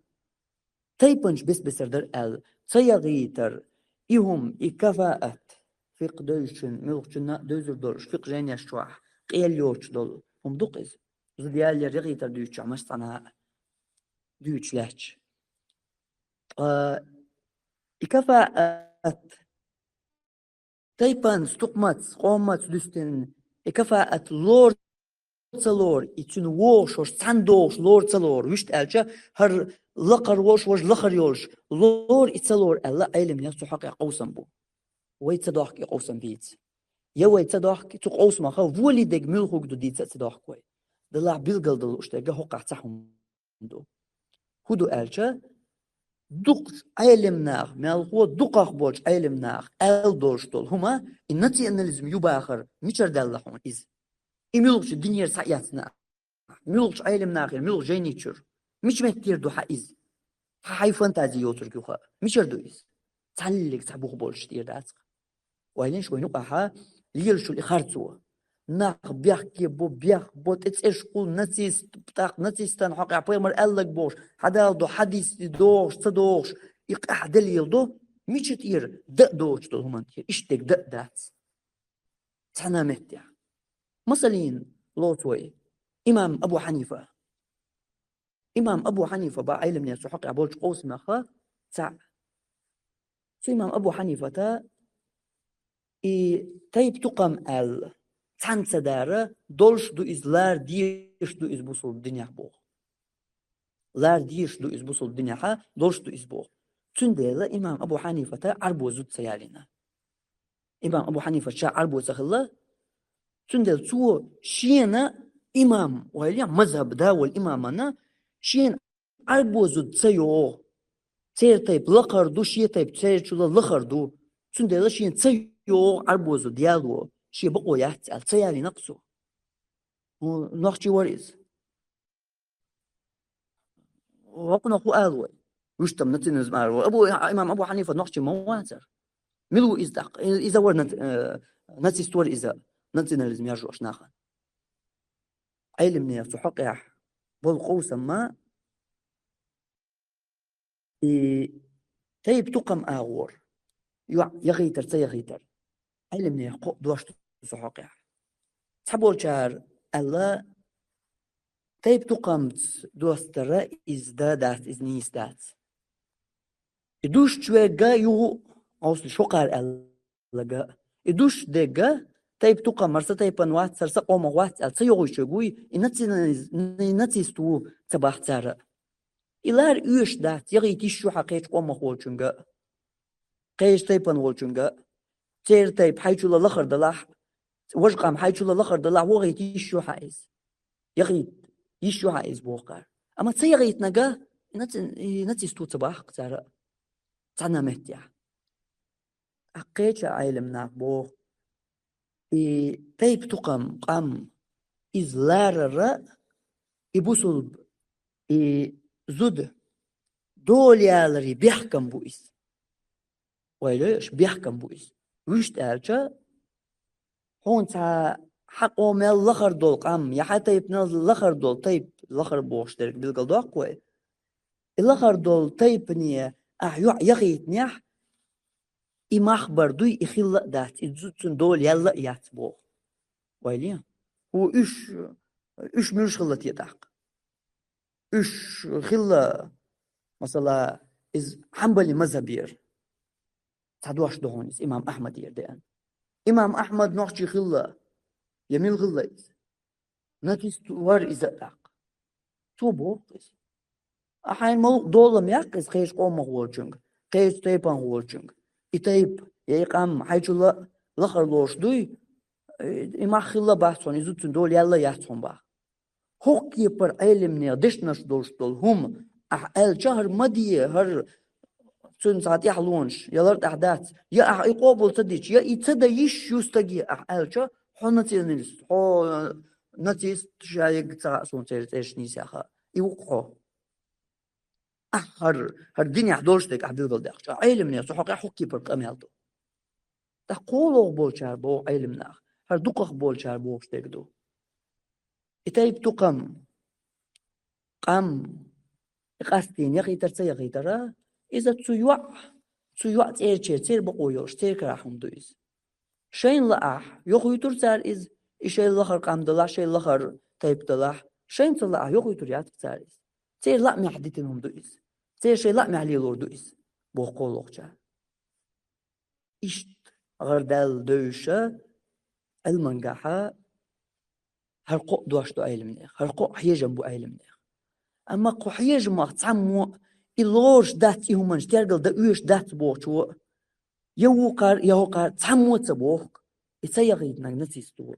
тайпанаш бес-бесар дара аьлла, ца яхийтар, и хӀума, и кафаат, фикъ девзачун, муьлххачунна а девзар долуш, фикъ жайнеш чохь къел йоцуш долу хӀума ду-кх иза. Зуда яллера яхийтар дуьйцучохь массанхьа а дуьйцуш лаьтташ. Ткъа и кафаат тайпанца, тукхамца, къомца дуьстина, и кафаат лор ца лор, и цуьнан вогӀуш волуш, цхьаьна догӀуш лор ца лор, вуьшта аьлча, хӀара лакхара волуш, важа лахара йолуш, лор и ца лор аьлла, Ӏелам нехан цу хьокъехь къовсам бу. Вай ца дохку и къовсам бийца. Я вай ца дохку, цу къовсамах волий дерг муьлхарг ду дийца а ца дохку вай. Делахь билгалдала лууш дерг хӀокхахь цхьа хӀума ду. ХӀун ду аьлча, дукхачу Ӏелам наха, мелхо дукхах болчу Ӏелам наха аьлла долуш долу хӀума, и национализм ю бахар, мичара даьлла хьуна иза? И муьлхачу динера схьаэцна ахь? Муьлхачу Ӏелам нахера, муьлхачу жайни чуьра? Мича меттера ду хьан иза? Хьан хьайн фантази йоцург ю хьан? Мичара ду иза? Цхьаллиг цхьа бух болуш тӀера дац-кх. Ойла йиш, вайн юкъахь лелаш йолу и харцо. Нах бехке бо, бехбо, тӀе цӀераш кхул, нацист, тӀаккха нацистан хьокъехь пайхамар аьллаг бохуш, хьадалла до хьадис догӀуш, ца догӀуш, и къахьде леладо, мича тӀера дан а доцуш долу хӀуманна тӀера, иштта дерг дан а дац. Цхьана а меттехь. Масалин, лоцу вай, имам Абу Хьанифа. Имам Абу Хьанифа бан Ӏелам нехан цу хьокъехь болчу къовсамех цхьаъ. Цу имам Абу Хьанифата И тайп-тукхам аьлла, цхьаьна ца дара, долуш ду иза, лара дезаш ду иза бусулба динехь боху. Лара дезаш ду иза бусулба динехьа, долуш ду иза боху. Цундела имам Абу Хьанифата Ӏарбо зуда ца ялийна. Имам Абу Хьанифа ша Ӏарбо ца хилла, цундела цо шена имам, вай ле, мазхаб да волу имамана, шена Ӏарбо зуда ца йогӀу. Церан тайп лакхара ду, шен тайп церан чула лахара ду. Цундела шена ца йогӀу Ӏарбо зуда яло, шен бакъо яц аьлла, ца ялийна-кх цо. Хм, нохчи вара иза. ХӀокхунах хӀун ала вай? Вуьштам национализм ала вай. Абу, имам Абу Хьанифа нохчи ма вацара. Мила ву иза тӀаккха? И-, иза вара наци-, э, нацист вара иза, национализм яржош нахана. Ӏелимнех цу хьокъехь болу къовсам ма, и тайп-тукхам агӀор, йоӀ яхийтар, ца яхийтар. Ӏелимнех кхоъ дош ду цу хьокъехь. Цхьаболчара аьлла, тайп-тукхамца достара иза да дац, иза нийса дац. И душ чу вегга юху, Ӏовсалаш хӀокхара аьллага. И душ дегга, тайп-тукхам, хӀара сан тайпана вац, хӀара сан къомах вац аьлла, ца йогӀуьйтуш вуй, и национализ-, и нацист ву ца боху цара. И лара оьшуш дац, яхийта йиш ю хьан кхечу къомах волчуьнга, кхечу тайпана волчуьнга, церан тайпа хьайн чула лахара далахь, важа къам хьайн чула лахара далахь, вохийта йиш ю хьан иза. Яхийта йиш ю хьан иза боху кхара. Амма ца яхийтинарг, и наци-, и нацист ву ца боху цара. Цхьана меттехь. Ткъа кхечу Ӏелам наха боху, и тайп-тукхам, къам, иза ларара, и бусулба, и зуда дола яларан бехкам бу иза. Вай лоьш, бехкам бу иза. Вуьшта аьлча, хьуна цхьа хьан къомел лахара долу къам, я хьан тайпанал лахара долу тайп, лахара бохуш дерг билгалдоккху вай. И лахара долу тайпане ахь йоӀ яхийтинехь, и мах бар дуй, и хилла а дац, и зуда цуьнан дола яьлла а яц боху. Вай ле? ХӀу уьш, уьш муьлш хилла те тӀаккха? Уьш хилла, масала, иза Хьанбали мазхабера. Цхьа дош ду хьуна иза, имам Ахьмадера деана. Имам Ахьмад нохчи хилла, я мила хилла иза? Нацист вара иза а тӀаккха. Цо боху иза. Ахьа хьайна муьлха дола мех иза кхечу къомах волчуьнга, кхечу тайпанах волчуьнга. И тайпа, я и къам хьайн чула лахара лоруш дуй, и мах хилла бац хьуна, и зуда цуьнан дола яьлла яц хьуна боху. ХӀокху кепара Ӏелимнех дешнаш долуш долу хӀума, ахь аьлча, хӀара ма де, хӀара цуьнан цхьа тӀаьхьалонаш, я лартӀехь дац, я ахь и къобал ца дича, я и ца дан йиш ю стаге ахь аьлча, хьо националист, хьо нацист, шайга ца хаьа суна церан цӀераш нийса яха. И ву-кх хьо. Ахь хӀара, хӀара динехь долуш дерг ахь билгалдаьккхича, Ӏелимнех цу хьокъехь хӀокху кепара къамел ду. ТӀаккха кхоалгӀа болчара боху Ӏелимнаха, хӀара дукхах болчара бохуш дерг ду. И тайп-тукхам, къам, и къастийна яхийтар, ца яхийтара, иза цу йоӀ, цу йоӀ цӀерачеран, церан бакъо йолуш, церан карахь хӀума ду иза. Шайна лаахь, йохуьйтур цара иза, и шайн лахара къам далахь, шайн лахара тайпа далахь, шайна ца лаахь, йохуьйтур яц цара иза. Церан лаамехь дитина хӀума ду иза. Церан шайн лаамехь лелор ду иза, боху кхоалгӀачара. Иштта гӀардаьлла девзаш Ӏилмангахьа хӀара кхоъ дош ду Ӏелимнех, хӀара кхоъ хьежам бу Ӏелимнех. Амма кху хьежамах цхьаммо а и лоруш дац, и хӀуманаш тергал дан оьшуш дац бохучо, я вукхара, я хӀокхара цхьаммо а ца боху-кх, и ца яхийтинарг нацист ву,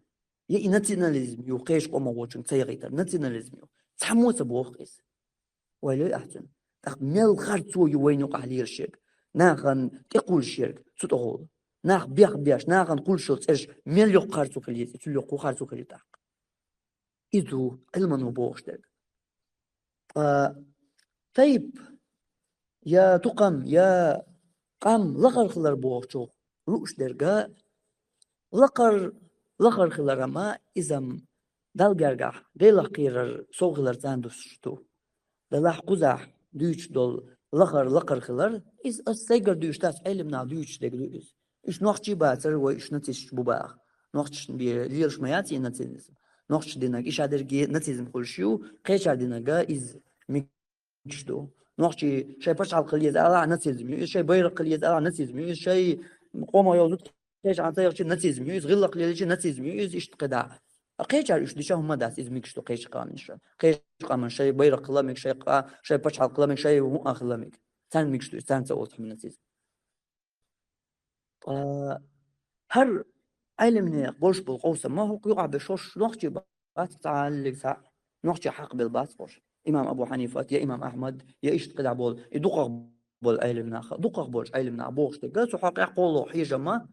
я и национализм ю, кхечу къомах волчуьнга ца яхийтар национализм ю. Цхьаммо а ца боху-кх иза. Вай лой ахь цуьнан. ТӀаккха мел харцо ю вайна юкъахь лелаш ерг, нахана тӀекхуллуш ерг цу тӀехула. Нах бех беш, нахана кхуллуш йолу цӀераш мел йоккха харцо хила еза, и цул йоккха харцо хила ю тӀаккха. Иза ду Ӏилмано бохуш дерг. Ткъа тайп, я тукхам, я къам лахара хилар бохучух лууш дерга, лакхара, лахара хилар-м иза-м Далла гергахь, Делах кхерар сов хилар царна дуссуш ду. Делахь кхузахь дуьйцуш долу лахара, лакхара хилар, иза ас сайгара дуьйцуш дац, Ӏелимнаха дуьйцуш дерг ду иза. Уьш нохчий бацара, вай уьш нацисташ бу баха. Нохчашна бен лелаш ма яц и нацизм. Нохчаша динарг и шадерриге нацизм хуьлуш ю, кхечара динарг иза мегаш ду. Нохчий шайн пачхьалкх хила еза алахь нацизм ю, иза шайн байракх хила еза алахь нацизм ю, иза шайн къомах йолу зуда кхеча хьан ца яхачи нацизм ю, иза гӀиллакх лелачи нацизм ю, иза иштта кхидӀа. А кхечар уьш дича хӀумма дац, иза мегаш ду кхеча къаманша. Кхеча къаман шай байракх хила мег, шай къа-, шай пачхьалкх хила мег, шай хӀуъа хила мег. Царна мегаш ду, царна ца олу хӀума нацизм. Ткъа хӀара Ӏелимнех болуш болу къовсам ма хӀокху юкъахь бен шош нохчий бац, цхьа хьаллиг цхьа нохчий хьакхабелла бац хӀорш. Имам Абу Хьанифат, я имам Ахьмад, я иштта кхидӀа болу, и дукхах болу Ӏелимнаха, дукхах болчу Ӏелимнаха бохуш дерг, цу хьокъехь кхолло хьежам ма,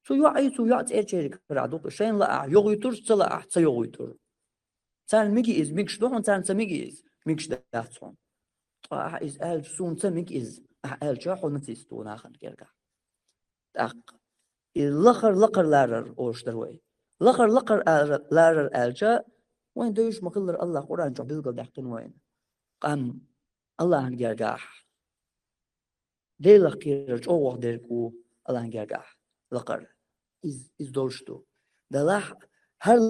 цу йоӀий, цу йоӀ цӀерачериг карахь ду-кх, шайна лаахь йогӀуьйтур, ца лаахь ца йогӀуьйтур. Царна меги иза, мегаш ду хьуна, царна ца меги иза, мегаш дац хьуна. Ткъа ахьа иза аьлча, суна ца меги иза, ахьа аьлча, хьо нацист ву нахана кергахь. ТӀаккха и лахара лакхара ларар олуш дара вай. Лахара лакхара ара-, ларар аьлча, вайн девзаш ма-хиллара, АллахӀа Къуръан чохь билгалдаьккхина вайна. Къам АллахӀан гергахь Делах кхерар чӀогӀа дерг ву АллахӀан гергахь лакхара. Иза, иза долуш ду. Делахь хӀара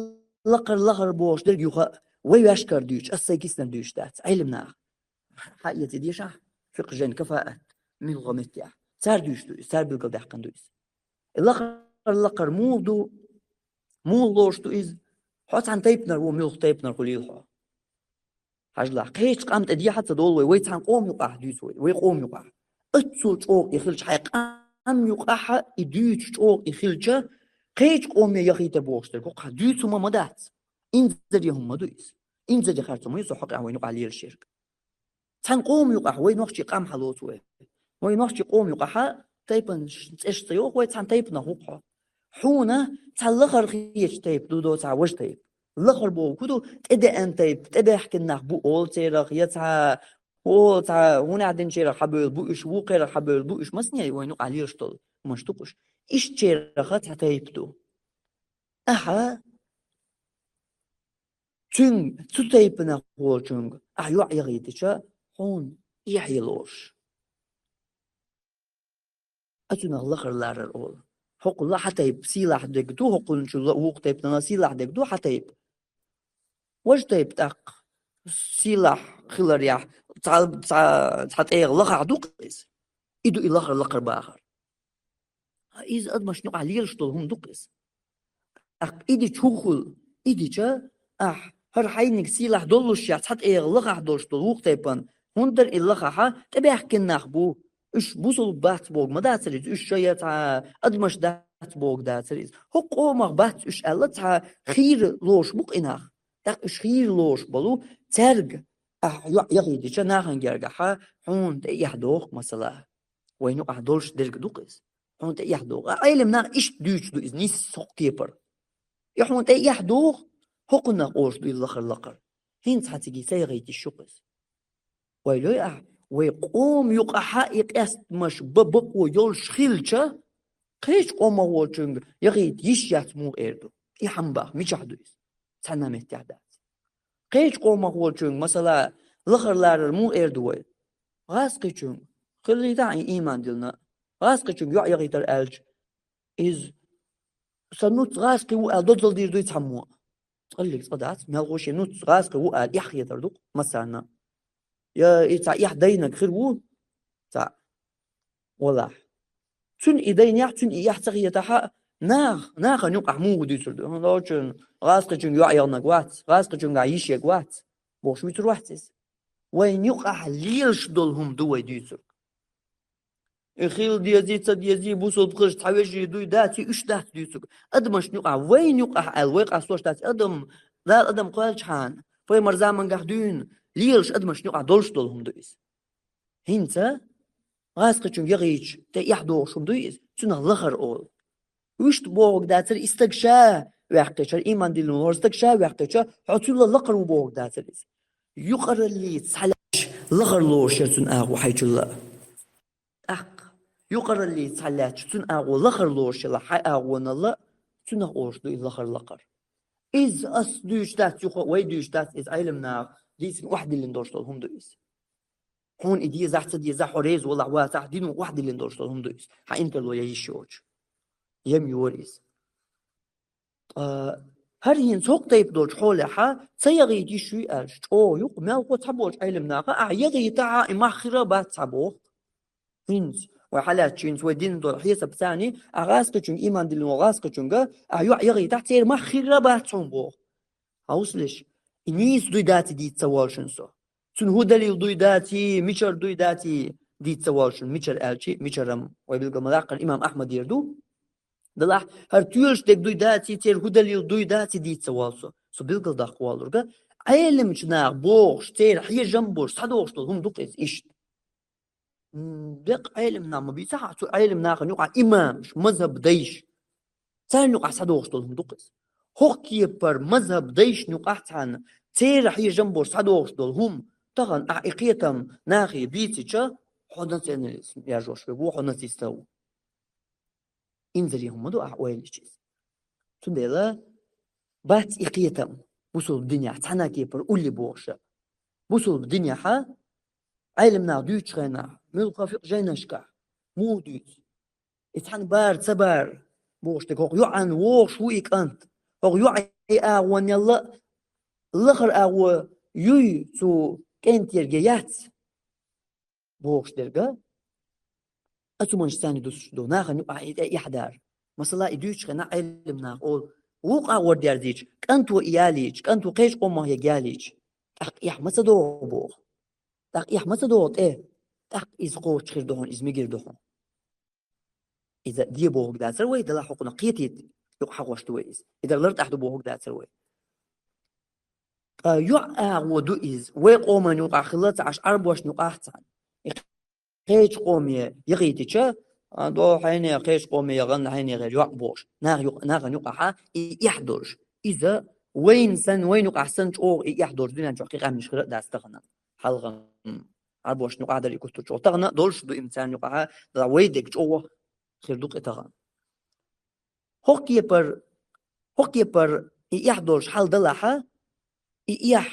лакхара лахара бохуш дерг юха вай ваьшкара дуьйцуш, ас сайн киснара дуьйцуш дац. Ӏелимнаха хьаэца дешахь, фикъхӀ жайна кафаат муьлхха меттехь. Цара дуьйцуш ду иза, цара билгалдаьккхина ду иза. И лахара лакхара муха ду, муха лоруш ду иза? Хьо цхьана тайпанара ву, муьлхха тайпанара хуьлийла хьо. Хьажалахь, кхечу къам тӀе дехьа а ца долу вай, вай цхьана къоман юкъахь дуьйцу вай, вай къоман юкъахь. Оццул чӀогӀа и хилча, хьайн къам юкъахь а и дуьйцуш чӀогӀа и хилча, кхечу къоме яхийтар бохуш дерг хӀокху хьан дуьйцу хӀума ма дац. Инзаре хӀума ма ду иза. Инзаре харц хӀума ю со хьокъехь вайн юкъахь лелаш ерг. Цхьана къоман юкъахь вай нохчий къам хьалоцу вай. Вай нохчий къоман юкъахь тайпан ш-, цӀеш ца йоху вай, цхьана тайпанах ву-кх хьо. Хьуна цхьа лахара хеташ тайпа ду, до цхьа важа тайпа. Лахара боху хӀун ду, тӀедеана тайпа, тӀебаьхкина нах бу олу церах, я цхьа, олу цхьа, хӀунда динчерах хьабевлла бу уьш, вукхерах хьабевлла бу уьш, масане вайн юкъахь лелаш долу хӀуманаш ду-кх уьш. Ишттачерах цхьа тайпа ду. Ахьа цуьнга, цу тайпанах волчуьнга ахьа йоӀ яхийтича, хьуна эхь елош. А цунах лахара ларар олу. ХӀокхула хьан тайпа сийлахь дерг ду, хӀокхуьнчул вукху тайпанал сийлахь дерг ду хьан тайпа. Важа тайпа тӀаккха сийлахь хиларехь, цхьа, цхьа, цхьа тӀегӀа лахахь ду-кх иза. И ду и лахара лакхара бахар. Иза адамашна юкъахь лелаш долу хӀума ду-кх иза. ТӀаккха и дича хӀун хуьлу? И дича, ахь, хӀара хьайниг сийлахь доллушехь, цхьа тӀегӀа лахахь долуш долу вукху тайпана, хӀунда дара и лахахь, тӀебаьхкина нах бу. Уьш бусулба бац бохург ма дацара иза, уьш шайн цхьа адамаш дац бохург дацара иза. ХӀокху къомах бац уьш аьлла, цхьа хийра лоруш бу-кх и нах. ТӀаккха уьш хийра лоруш болу, цаьрга ахь йоӀ яхийтича нахана гергахь, хьуна тӀе эхь доху, масала. Вайн юкъахь долуш дерг ду-кх иза. Хьуна тӀе эхь доху. А Ӏелам нах иштта дуьйцуш ду иза, нийса хӀокху кепара. И хьуна тӀе эхь доху, хӀокхунах олуш ду и лахара лакхара. ХӀинца хьан цига ца яхийта йиш ю-кх иза. Вай лой ахь, вай къоман юкъахь и къестамаш бан бакъо йолуш хилча, кхечу къомах волчуьнга яхийта йиш яц муха эр ду? И хьан баха, мичахь ду иза? Цхьана меттехь дац. Кхечу къомах волчуьнга, масала, лахара ларар муха эр ду вай? ГӀазкхичуьнга, хиллийтахь и ийман диллина, гӀазкхичуьнга йоӀ яхийтар аьлча, иза сан нуц гӀазкхи ву аьлла дозалла дийр дуй цхьаммо? Цкъаллиг цкъа дац, мелхо шен нуц гӀазкхи ву аьлла эхь хетар ду-кх массарна. Я и цхьа эхь дайнарг хир ву, цхьа, валлахь. Цуьнан и дайнехь, цуьнан и эхь ца хетахь а, нах, нахана юкъахь муха дуьйцур ду? ХӀунда аьлча гӀазкхичуьнга йоӀ яхнарг вац, гӀазкхичуьнгахь йиш ерг вац, бохуш вуьйцур вац иза. Вайн юкъахь лелаш долу хӀума ду вай дуьйцург. И хила дезий, ца дезий, бусулба хилча цхьа вежарий дуй, даций, уьш дац дуьйцург. Адамашна юкъахь, вайна юкъахь аьлла, вай къастош дац адам, Дала адам кхоьллинчхьана, пайхамар замангахь дуьйна, лелаш адамашна юкъахь долуш долу хӀума ду иза. ХӀинца гӀазкхичуьнга яхийча, тӀе эхь дохуш хӀума дуй иза, цунах лахара олу. Вуьшта бохург дацара, и стаг ша ваьккхича, иман диллина волу стаг ша ваьккхича, хьо цуьнан лакхара ву бохург дацара иза. Юкъараллица схьалаьцча, лахара лоруш яра цуьнан агӀо хьайчулла. ТӀаккха юкъараллица схьалаьцча, цуьнан агӀо лахара лоруш ялахь, хьайн агӀонал а, цунах олуш ду и лахара лакхара. Иза ас дуьйцуш дац, юха вай дуьйцуш дац, иза Ӏелам наха дийцина охьадиллина долуш долу хӀума ду иза. Хьуна и дезахь, ца дезахь, хьо реза валахь, вацахь, динах охьадиллина долуш долу хӀума ду иза. Хьан интарло я йиш йоцуш, я ма йора иза. Ткъа хӀара хӀинца хӀокху тайпа долчу хьолехь ца яхийта йиш юй аьлча, чӀогӀа ю-кх, мелхо цхьаболчу Ӏелам наха, ахьа яхийтахь а, и мах хир а бац цхьа боху. ХӀинца Вай хьалаьцчийнца, вай дин долу хьесап царний, а гӀаскхичуьнга, иман диллина волу гӀаскхичуьнга, а йоӀ яхийтахь, церан мах хир а бац хьуна боху. Хьовсалаш, и нийса дуй даций дийца ца воллушун со. Цуьнан хӀун далил дуй даций, мичара дуй даций дийца ца воллушун, мичара аьлчи, мичара-м вай билггал ма-даккхара имам Ахьмадера ду. Делахь, хӀара тоьлуш дерг дуй даций, церан хӀун далил дуй даций дийца ца воллу со. Со билггал даккха воллург, Ӏеламчу наха бохуш, церан хьежам а болуш, схьадогӀуш долу хӀума ду-кх иза иштта. М, беккъа Ӏеламнах ма бийцахьа, цу Ӏеламнахана юкъахь имамаш, мазхӀаб дайш. Царна юкъахь схьадогӀуш долу хӀума ду-кх иза. ХӀокху кепара мазхӀаб дайшна юкъахь цхьаьна, церан хьежам болуш схьадогӀуш долу хӀума, тахана ахь и кхетам нахе бийцича, хьо национализм яржош верг ву, хьо нацист ву. Инзаре хӀума ду ахь ойла йича иза. Цундела бац и кхетам бусулба динехь цхьана а кепара улле бохуша. Бусулба динехьа Ӏеламнах дуьйцучу хенахь, муьлхха фикъхӀ жайнашкахь муха дуьйцу? И цхьана бара, ца бара бохуш дерг, хӀокху йоӀан вогӀуш ву и кӀант. ХӀокху йоӀан агӀонелла лахара агӀо юй цу кӀентера, яц бохуш дерг, а цу манаш царна дусуш ду, нахана юкъахь и тӀе эхь дара. Масала, и дуьйцучу хенахь Ӏеламнах олу, вукху агӀор дерзийча, кӀанто и ялийча, кӀанто кхечу къомах ерг ялийча, тӀаккха эхь ма ца догӀу боху. ТӀаккха эхь ма ца догӀу тӀе, тӀаккха иза кхочуш хир ду хьуна, иза мегар ду хьуна. Иза де бохург дацара вай, делахь хӀокхунах кхетийта юкъа хьахош ду вай иза. И дар лартӀахь ду бохург дацара вай. Ткъа йоӀ агӀо ду иза, вай къоман юкъахь хилла ца Ӏаш, Ӏарбошна юкъахь цхьаьна. И кхечу къоме яхийтича, а, до хьайне, кхечу къоме яхана хьайне гӀер йоӀ бохуш. Нах юкъ-, нахана юкъахьа и эхь долуш. Иза вайна санна, вайна юкъахь санна чӀогӀа и эхь долуш дуьнен чохь кхин къаьмнаш хир а дац тахана. Хьалха, м, Ӏарбошна юкъахь дара и куттур чӀогӀа. Тахана долуш ду и царна юкъахьа, дала вай дерг чӀогӀа хир ду-кх и тахана. ХӀокху кепара, хӀокху кепара и эхь долуш хьал далахьа, и эхь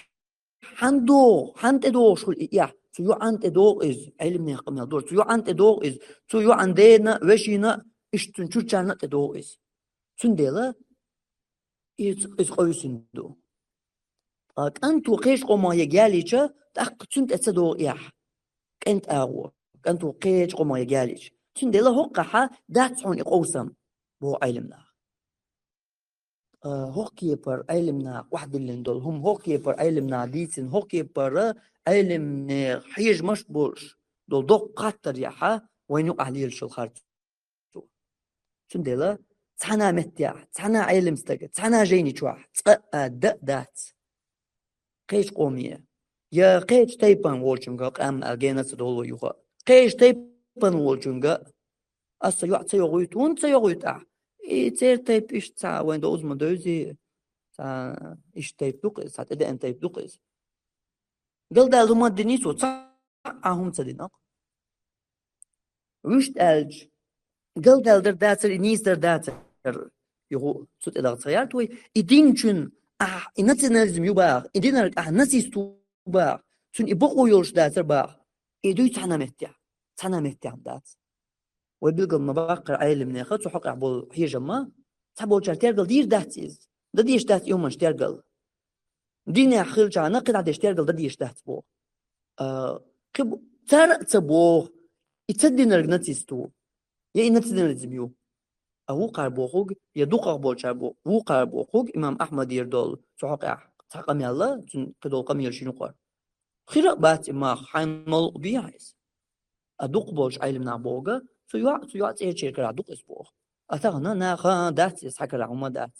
хьан догӀу, хьан тӀедогӀуш хуьлу и эхь? Цу йоӀан тӀедогӀу иза, Ӏеламнехан къамел дора. Цу йоӀан тӀедогӀу иза. Цу йоӀан дена а, вешина а, иштта цуьнан чурчарна а тӀедогӀу иза. Цундела иза, иза къовсина ду. Ткъа кӀанто кхечу къомах ерг ялийча, тӀаккха цуьнан тӀе ца догӀу эхь. КӀентан агӀо. КӀанто кхечу къомах ерг ялийча. Цундела хӀокхахьа дац хьуна и къовсам, боху Ӏеламнаха. Ткъа хӀокху кепара Ӏеламнаха охьадиллина долу хӀума, хӀокху кепара Ӏеламнаха дийцина, хӀокху кепара Ӏеламнехан хьежамаш болуш долу доккха хаттарехьа вайна юкъахь лелаш йолу харцо. Цундела цхьана а меттехь, цхьана а Ӏелам стага, цхьана а жайни чохь цкъа а дан а дац кхечу къоме, я кхечу тайпана волчуьнга къам аьлла гена ца долу вай юха. Кхечу тайпана волчуьнга аса йоӀ ца йогӀуьйту, хӀунда ца йогӀуьйту ахь? И церан тайпа иштта цхьа вайн дозу ма девзи, цхьа иштта тайпа ду-кх иза, цхьа тӀедеана тайпа ду-кх иза. Галдаьлла хӀума динийца цхьа а хӀума ца дина-кх. Вуьшта аьлча, галдаьлла дар дацара, и нийса дар дацара, юха цу тӀе даха ца гӀерта вай. И динчун ахь и национализм ю баха, и динарг ахь нацист ву баха, цуьнан и бакъо йолуш дацара баха. И дуй цхьана меттехь, цхьана меттехь дац. Вай билггал ма-баккхара Ӏеламнеха цу хьокъехь болу хьежамма, цхьаболчара тергал дийр дац иза. Дан дезаш дац и хӀуманаш тергал. Динехь хилчарна кхидӀа деш тергал дан дезаш дац боху. А, кхин бу-, цара а ца боху, и ца динарг нацист ву, я и национализм ю. А вукхара бохург, я дукхах болчара бо-, вукхара бохург, имам Ахьмадера долу цу хьокъехь цхьа къамел а, цуьнан кхидолу къамелаш йина юкъара. Хира а бац и мах, хьайн мал а бехьа иза. А дукха болчу Ӏеламнаха бохург, цу йоӀ, цу йоӀ цӀерачеран карахь ду-кх иза боху. А тахана наха а дац иза, цхьа карахь хӀума дац.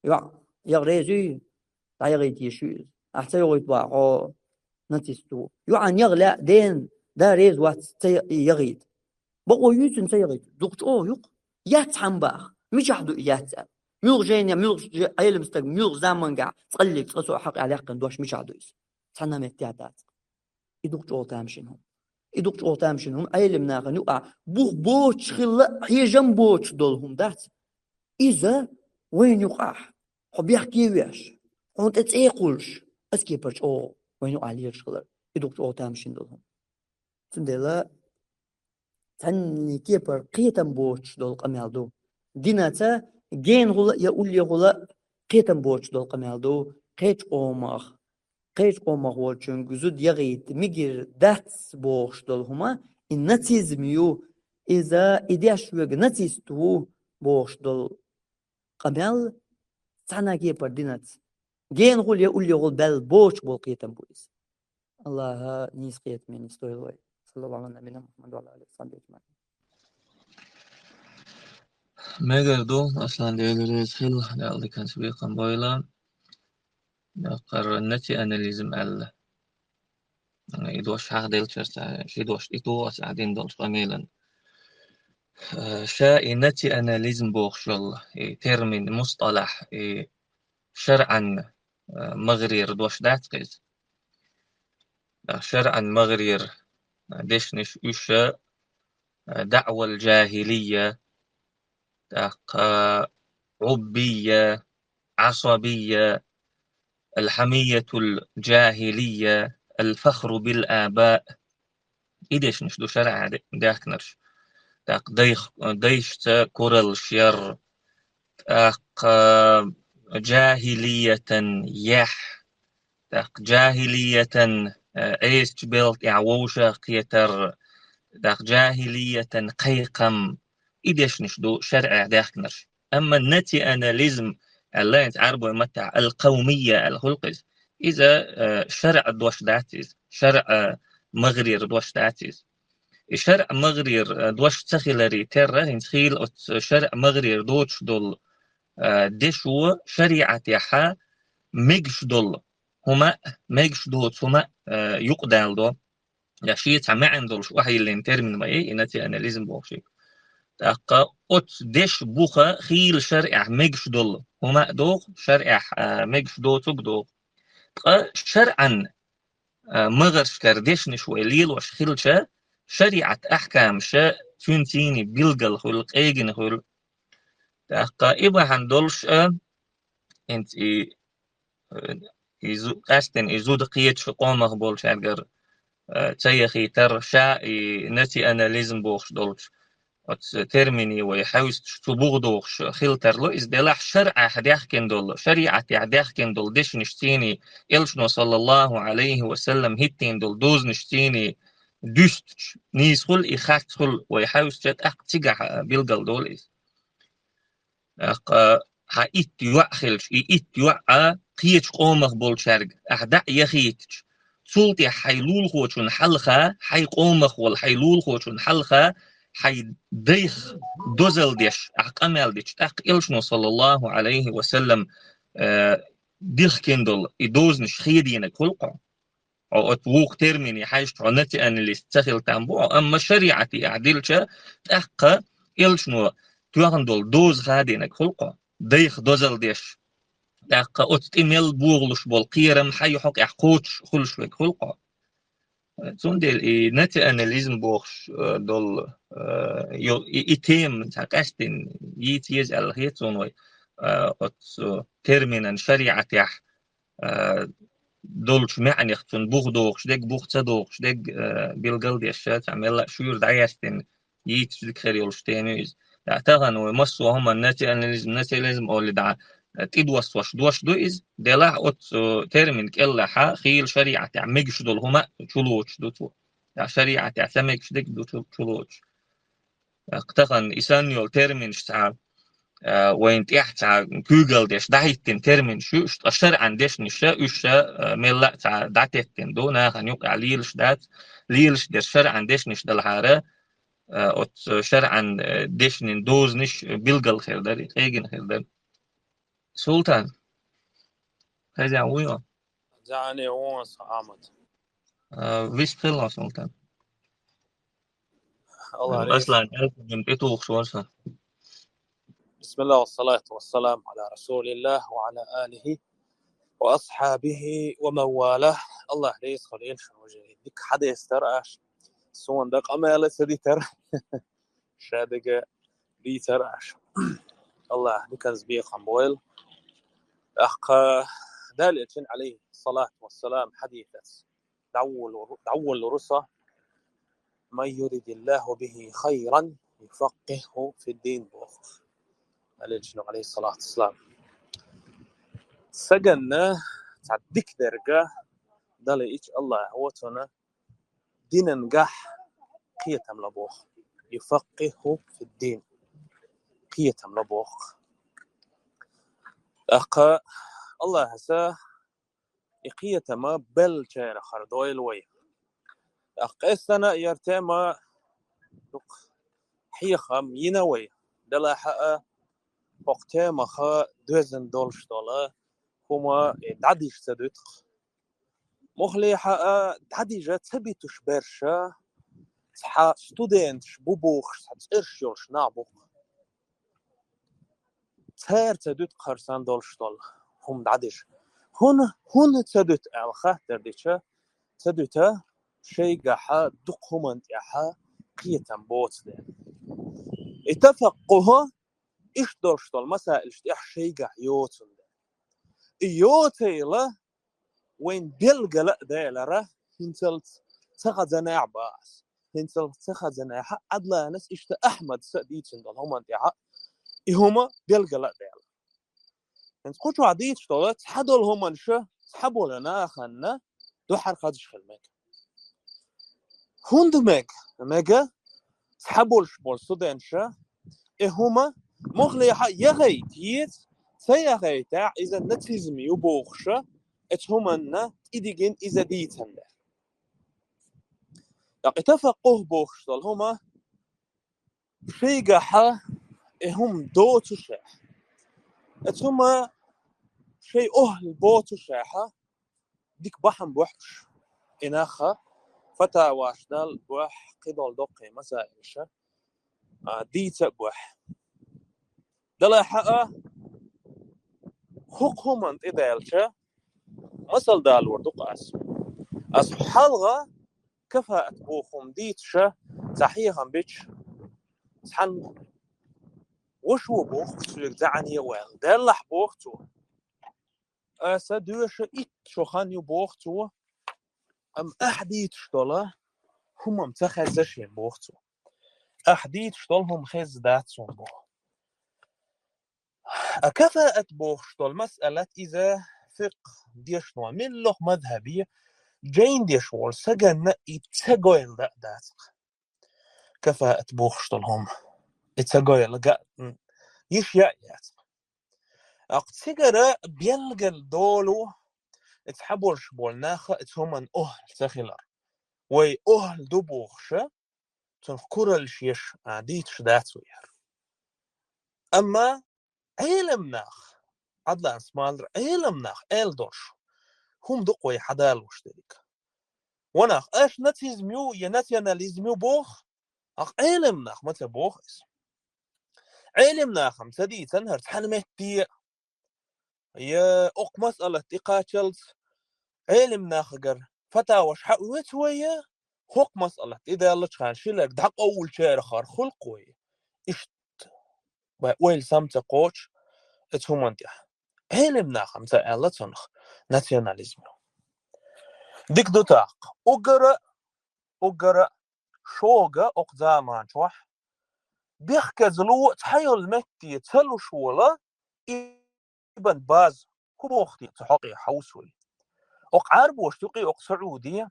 ЙоӀ, яха реза юй, дӀаяхийта йиш ю иза. Ахь ца йохуьйту боху, хьо нацист ву. ЙоӀан яха лаьа, ден, да реза вац, ца я-, яхийта. Бакъо юй цуьнан ца яхийта? Дукха чӀогӀа ю-кх. Яц хьан баха? Мичахь ду и яц аьлла? Муьлха жайна, муьлха же-, Ӏелам стаг, муьлха замангахь цкъаллиг цкъа цо хьакъехь лаьккхина дош мичахь ду иза? Цхьана а меттехь дац. И дукха чӀогӀа тамашийна хӀума. И дукха чӀогӀа тамашийна хӀума, Ӏеламнахана юкъахь бух боцуш хилла а, хьежам боцуш долу хӀума дац. Иза вайна юкъахь, хьо бехке а веш, хьуна тӀе цӀе а кхуллуш, аса кепара чӀогӀа вайна юкъахь лелаш хилар. И дукха чӀогӀа тамашийна долу хӀума. Цундела цхьанний кепара кхетам боцуш долу къамел ду. Динаца генахула я уллехула кхетам боцуш долу къамел ду. Кхечу къомах, кхечу къомах волчуьнга зуда яхийта мегар дац бохуш долу хӀума, и нацизм ю, Иза и деш верг нацист ву бохуш долу къамел цхьана а кепара динаца генахула я уллехула баьлла боцуш болу кхетам бу иза. Аллаха нийса кхетаме нийса дойла вай. Саллаллаху ала набина Мухаммад ва ала алихи ва сахбихи аджмаин. Мегар ду, Аслан, Дела реза хила, Дала диканца бекхам бойла. Даккхара национализм аьлла. И дош хьахделчара цара, ши дош тӀетоха цара дина долчу къамелан. Э, ша и национализм бохуш йолу, и термин, мусталахь, и шаръан, э, магӀарера дош дац-кх иза. Э, шаръан магӀарера, э, дешнаш уьш, э, даъвал джахилия, тӀаккха гӀуббия, Ӏасабия, алхьамиятул джахилия, алфахру бил аба. И дешнаш ду шаръа де-, даьхкинарш. ТӀаккха дайх-, дайшца кураллаш яр, тӀаккха джахилиятан яхь, тӀаккха джахилиятан, э, Ӏесачу белхан тӀехь вовшах кхетар, тӀаккха джахилиятан кхайкхам. И дешнаш ду шаръа даьхкинарш. Амма национализм аьлла, хӀинца Ӏарбой маттахь ал-къавмия аьлла хуьлу-кх иза. Иза, э, шаръа дош дац иза, шаръа магӀарера дош дац иза. И шаръа магӀарера, э, дош ца хиларе терра, хӀинца хийла оцу шаръа магӀарера доцуш долу, э, дешо шариӀатехьа мегаш долу хӀума а, мегаш доцу хӀума а, э, юкъадалдо. Я шен цхьа маьӀна долуш охьайиллина термин ма ю и национализм бохуш. ТӀаккха оцу дешан буха хийла шаръехь мегаш долу хӀума а догӀу, шаръехь, а, мегаш доцург а догӀу. Ткъа шаръан, а, магӀаршкара дешнаш вай лелош хилча, шариӀат ахькамаша цуьнан цӀийнан билггал хуьлу, къегина хуьлу. ТӀаккха и бахьана долуш а, хӀинца и, э, и зу-, къаьсттина и зуда кхечу къомах болчаьргара, э, ца яхийтар, ша и национализм бохуш долчу оцу термине вай хьаьвсича, цу буха догӀуш хила тарло иза, делахь шаръехь даьхкина долу, шариӀатехь даьхкина долу дешнаш цӀийнан, элчано, саллаллаху Ӏалайхи ва саллам, хӀиттийна долу дозанаш цӀийнан дуьстича, нийса хуьлу и, харц хуьлу вай хьаьвсича, тӀаккха цигахь, а, билггал долу иза. ТӀаккха хьан итт йоӀ хилча, и итт йоӀ а кхечу къомах болчаьрга ахьа дӀа а яхийтича, цул тӀаьхьа хьайн лулахочун хьалха, хьайн къомах волу хьайн лулахочун хьалха, хьайн дайх дозалла деш ахьа къамел дича, тӀаккха элчано, саллаллаху Ӏалайхи ва саллам, э, дихкина долу и дозанаш хедийнарг хуьлу-кх хьо. Хьо оцу вукху термине хьаьжча, хьо националист ца хила там бу хьо, амма шариӀате ахь дилча, тӀаккха элчано тоьхна долу доза хадийнарг хуьлу-кх хьо, дайх дозалла деш. ТӀаккха оцу тӀе мел богӀуш болу кхерам хьайн хьокъехь кхочуш хуьлуш верг хуьлу-кх хьо. Цундела и национализм бохуш, э, долу, э, йо-, и, и тема цхьа къаьсттина йийца еза аьлла хета суна вай, э, оцу терминан шариӀатехь а, долчу маьӀнех цунна бух дохуш дерг, бух ца дохуш дерг, а, билгал деш, цхьа мелла а шуьйра дӀаяьстина йийцаш дика хир йолуш тема ю иза. ТӀаккха тахана вай массо а хӀуманна национализм, национализм олий дӀа, а, тӀедоссош дош ду иза, делахь оцу термин кӀеллахьа хийла шариӀатехь мегаш долу хӀума а чулоцуш ду цо. ТӀаккха шариӀатехь ца мегаш дерг ду чу-, чулоцуш. ТӀаккха тахана и санна йолу терминаш цхьа, а, вайна тӀехь цхьа куьйгалла деш дӀахӀиттина терминаш ю уьш, ткъа шаръан дешнаш уьш, а, мелла а цхьа дӀатеттина ду, нахана юкъахь лелаш дац, лелаш дерш шаръан дешнаш далахьара, а, оцу шаръан, а, дешнийн дозанаш билгал хир дара, къегина хир дара. Султан, хаза вуй хьо? Зани вон са Ахмад. А, вист хилла, Султан. Аллах Аслан, реза. Элкуним тӀетухуш ван сан. بسم الله والصلاة والسلام على رسول الله وعلى آله وأصحابه ومن والاه. Аллах реза хуьлда, ин шун вежарий. Дика хьадестар аш. Суна дан къамел ца дитар. Ша дага дийцар аша. Аллах диканца бекхам бойла. ТӀаккха Дала элчан, алейхи салату вассалам, хьадисаца дӀаволлур-, дӀаволлур ву со: «من يرد الله به خيرا يفقهه في الدين», боху Дала элчано, алейхи салату вассалам. Саганна цхьа дика дерг Дала ича Аллах воцуна динан гахь кхетам ло боху. يفقهه في الدين. Кхетам ло боху. ТӀаккха Аллахьаса и кхетам беллачарах дойла вай. ТӀаккха къаьстина яра тема дукха хьехам йина вай. Делахь а хӀокху темах доьзна долуш долу хӀума, э, дӀадижа ца дуьту-кх. Муххале а дӀадижа ца битуш берш цхьа студенташ бу бохуш, цхьа цӀераш йолуш нах бу-кх. Цара ца дуьту-кх хӀара санна долуш долу хӀума дӀадижа. ХӀунда, хӀунда ца дуьту аьлла хаттар дича, ца дуьту шайгахь дукха хӀуманна тӀехь кхетам боцу дела. И тафаккхухӀ иштта долуш долу масаилаш тӀехь шайгахь йоцун дела. И йоцийла, вайн белгала а делара, хӀинцалц ца хазанехь бац. ХӀинцалц ца хазанехь Ӏадланас иштта Ахьмадса а дийцина долу хӀуманна тӀехь и хӀума белгала а делла. ХӀинца кху чохь дийцаш долу цхьадолу хӀуманаш цхьаболу нахана дуьххьара хазаш хила мега. ХӀунда мега? Мега, цхьаболуш болу студенташа и хӀума муххале а яхайта еза, ца яхайтахь иза нацизм ю бохуша, оцу хӀуманна тӀедигина иза дийцан дара. ТӀаккха и тафаккхухӀ бохуш долу хӀума шайгахь и хӀума доцушехь, оцу хӀума шайн охӀла боцушехь, дика бахьана бохьуш, и нах фатаваш дала бохь, кхидолу доккхий масаилаша, а, дийца а бохь. Делахь а, хӀокху хӀуманна тӀедаьлча, масал далор ду-кх ас. Ас хьалха кафаат боху хӀума дийцуша цхьа хьехам бича, цхьана ваша боху соьга, зӀене а ваьлла. Делахь, боху цо, аса доьша итт шо хан ю, боху цо, амма ахь дийцуш долу хӀума-м ца хезна шена, боху цо. Ахь дийцуш долу хӀума хезна дац суна, боху. А кафаат бохуш долу масъалат иза фикъхӀ дешно, миллах мазхӀабе жайна деш волу саганна и ца гойла даа дац-кх. Кафаат бохуш долу хӀума и ца гойла га-, м, йиш яа яц-кх. Аккха цигара белгал долу, и цхьаболуш болу наха и цу хӀуманна охӀла ца хилар. Вай охӀла ду бохуша, цунах кураллаш еш, а, дийцуш дац вай хӀара. Амма Ӏелам нах, Ӏадланас ма-аллара, Ӏелам нах аьлла долуш хӀума ду-кх вай хьадалош дерг. Ва нах, аша нацизм ю я национализм ю боху, аккха Ӏелам нах ма ца боху иза. Ӏелам нахам ца дийцан хӀара цхьана метте, я окху масъалат тӀекхаччалц Ӏелам нахагара фатаваш хьаоьцу вай, я хӀокху масъалат тӀедаьллачхьана шиларг дӀакъовлучарах хӀара хуьлу-кх вай. Иштта вай ойла сам ца кхочу оцу хӀуманна тӀехь. Ӏелам нахам ца аьлла цунах национализм ю. Дика ду тӀаккха. Уггара, уггара шога окху заманчохь бехказло цхьайолу метте ца луш волу Ибн Баз хӀун боху те цу хьокъе хьовса вай? Окху Ӏарбошна юкъе окху СаӀуде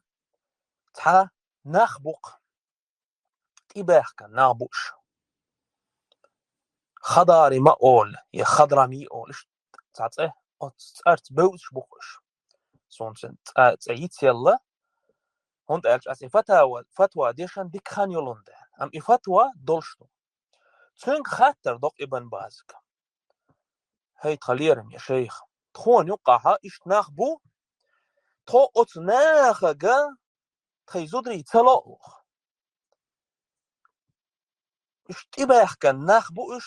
цхьа нах бу-кх. ТӀебаьхкина нах бу уьш. Хадарим а олу, я Хадрами а олу, иштта цхьа цӀе, оцу цӀарца бевзаш бу-кх уьш. Суна цӀе, цӀе йицъелла, хӀунда аьлча ас и фатава, фатва дешан дика хан йолун дела. Амма и фатва долуш ду. Цуьнга хаттар до-кх Ибн Базага: «ХӀай тхан лераме шайх, тхуна юккъахь иштта нах бу, тхо оцу нахага тхайн зударий ца ло оха. Уьш тӀебаьхкина нах бу уьш,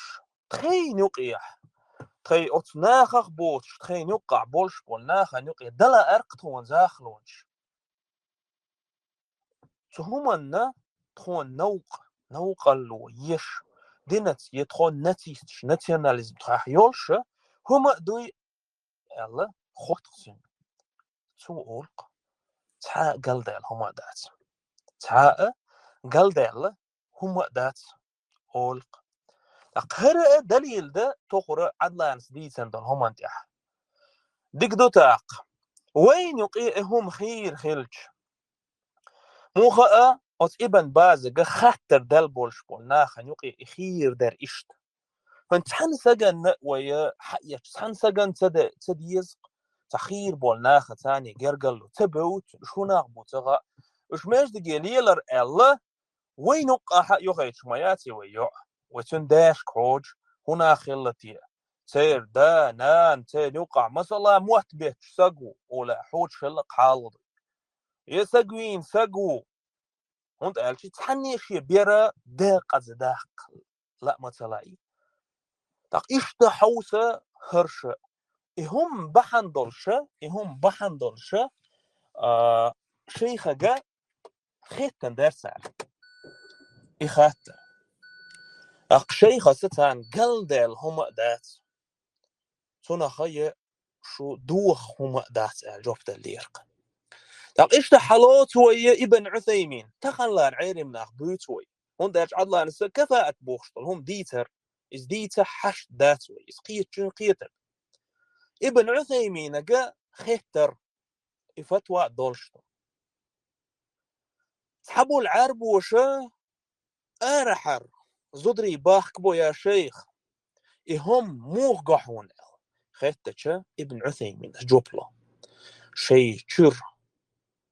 тхайна юкъехь, тхайн оцу нахах боцуш, тхайна юккъахь болуш болу нахана юкъе дала аьлла-кх тхуна захалонаш. Цу хӀуманна тхуна новкъа, новкъарло еш, динаца я тхо нацисташ, национализм тхехь йолуша хӀума а дуй», — аьлла, хотту-кх цуьнга. Цо олу-кх: «Цхьа а галдаьлла хӀума а дац. Цхьа а галдаьлла хӀума а дац», — олу-кх. ТӀаккха хӀара а далил дан тохара Ӏадланас дийцина долу хӀуманна тӀехь. Дика ду тӀаккха. Вайна юкъе и хӀума хийра хилча, муха а оцу Ибн Базага хаттар дал болуш болу нахана юкъе и хийра дара иштта. ХӀунда цхьана саганна вай хьаэцча, цхьана саганна ца де-, ца деза, ца хийра болу наха царний гергарло ца бевза, уьш хӀун нах бу ца хаьа, уьш междиге лелар аьлла, вайн юккъахь а йохуьйтуш ма яц и вай йоӀ. Вай цуьнан дашка хьоьжуш, хӀун нах хилла те? Церан да, нана, церан юккъахь масала мотт бетташ саг ву, олий, хьоьжуш хилла кхалла ду. Я саг вийна саг ву, хӀунда аьлча цхьанне шен бер декъаза даккха лаа ма ца лаьа. ТӀаккха иштта хьовса хӀара ша. И хӀума бахьана долуша, и хӀума бахьана долуша, а, шайхага хеттан дара цара. И хаттар. ТӀаккха шайхас царна галдаьлла хӀума а дац. Цунах я шу доха хӀума а дац аьлла жоп деллера. ТӀаккха иштта хьалоцу вай Ибн Ӏусаймин, таханлера Ӏелам нах буьйцу вай. ХӀунда аьлча Ӏадланас кафаат бохуш долу хӀума дийцар, иза дийца хьашт дац вай, иза кхетачун кхетар. Ибн Ӏусайминага хеттар, и фатва а долуш ду. Цхьаболу Ӏаьрбоша арахьара зударий бахка бо, я шайх, и хӀума муха го хьуна аьлла. Хеттача Ибн Ӏусайминас жоп ло: шайн чуьра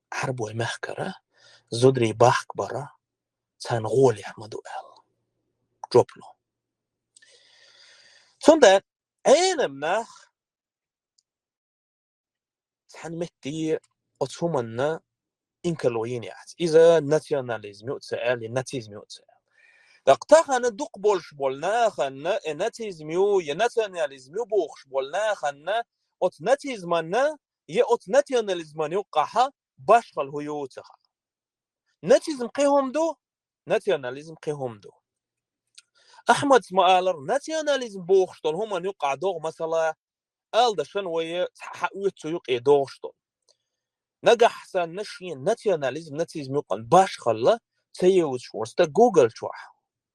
Ӏаьрбойн мехкара зударий бахка бара царна гӀолехь ма ду аьлла. Жоп ло. Цундела Ӏелам нах цхьана метте оцу хӀуманна инкарло йина яц. Иза национализм ю ца аьлла, я нацизм ю ца аьлла. ТӀаккха тахана дукха болуш болу наханна, я нацизм ю, я национализм ю бохуш болу наханна, оцу нацизманна, я оцу национализман юккъахьа башхалла хӀун ю ца хаьа. Нацизм кхин хӀума ду, национализм кхин хӀума ду. Ахьмадс ма-аллара, национализм бохуш долу хӀуманна юккъахь догӀу масала, ала дашан вай цхьа хьаоьцу цу юкъе догӀуш долу. Нагахь санна шен национализм, нацизм юкъана башхалла ца йоцуш волу стаг Google чохь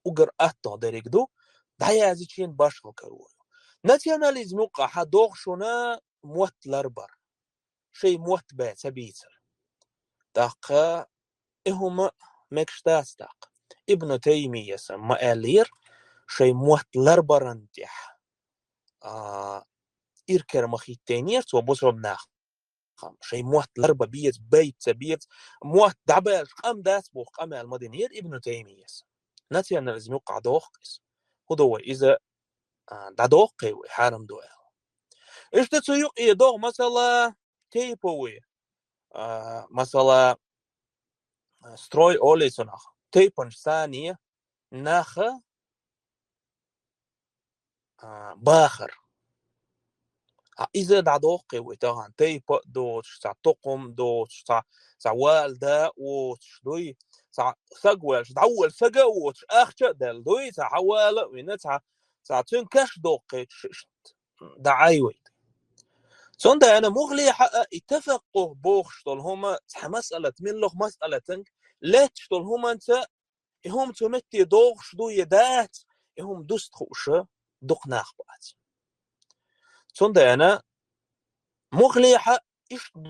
угар аттагӀа дерриг ду, дӀаяздичийн башхалла карор ю. Национализм юккъахьа догӀу шуна мотт ларбар, шайн мотт бен ца бийцар. ТӀаккха и хӀума мегаш дац тӀаккха. Ибну Таймияс ма-аьллера, шайн мотт ларбаран тӀехь, а, иркер ма хӀиттийнера цо бусурба нах. Шайн мотт ларба беза, байта ца беза, мотт дӀабаьлча къам дац боху къамел ма динера Ибну Таймияс. Национализм юккъахь доху иза. ХӀун до вай иза, а, дӀадоху кхе вай, хьарам ду аьлла. Иштта цу юкъе догӀу масала тайпа вай, а, масала, а, строй олий цунах. Тайпанаш санна наха, а, бахар. А иза дӀадоху кхе вай тахана тайпа а доцуш, цхьа тукхум а доцуш, цхьа, цхьа вала да а воцуш дуй, цхьа саг ваьлча, дӀавола сага а воцуш, ахча а делла дуй, цхьа хьавала а вина, цхьа, цхьа цуьнан каш доккхуьйтуш иштта дӀаӀай вай. Цундела мухлихьа а и тафаккхух бохуш долу хӀума цхьа масъалат, миллах масъалатанга летташ долу хӀуманца и хӀума цу метте догӀуш ду я дац, и хӀума дуста хууша дукха нах бац. Цундела мухлихьа иштта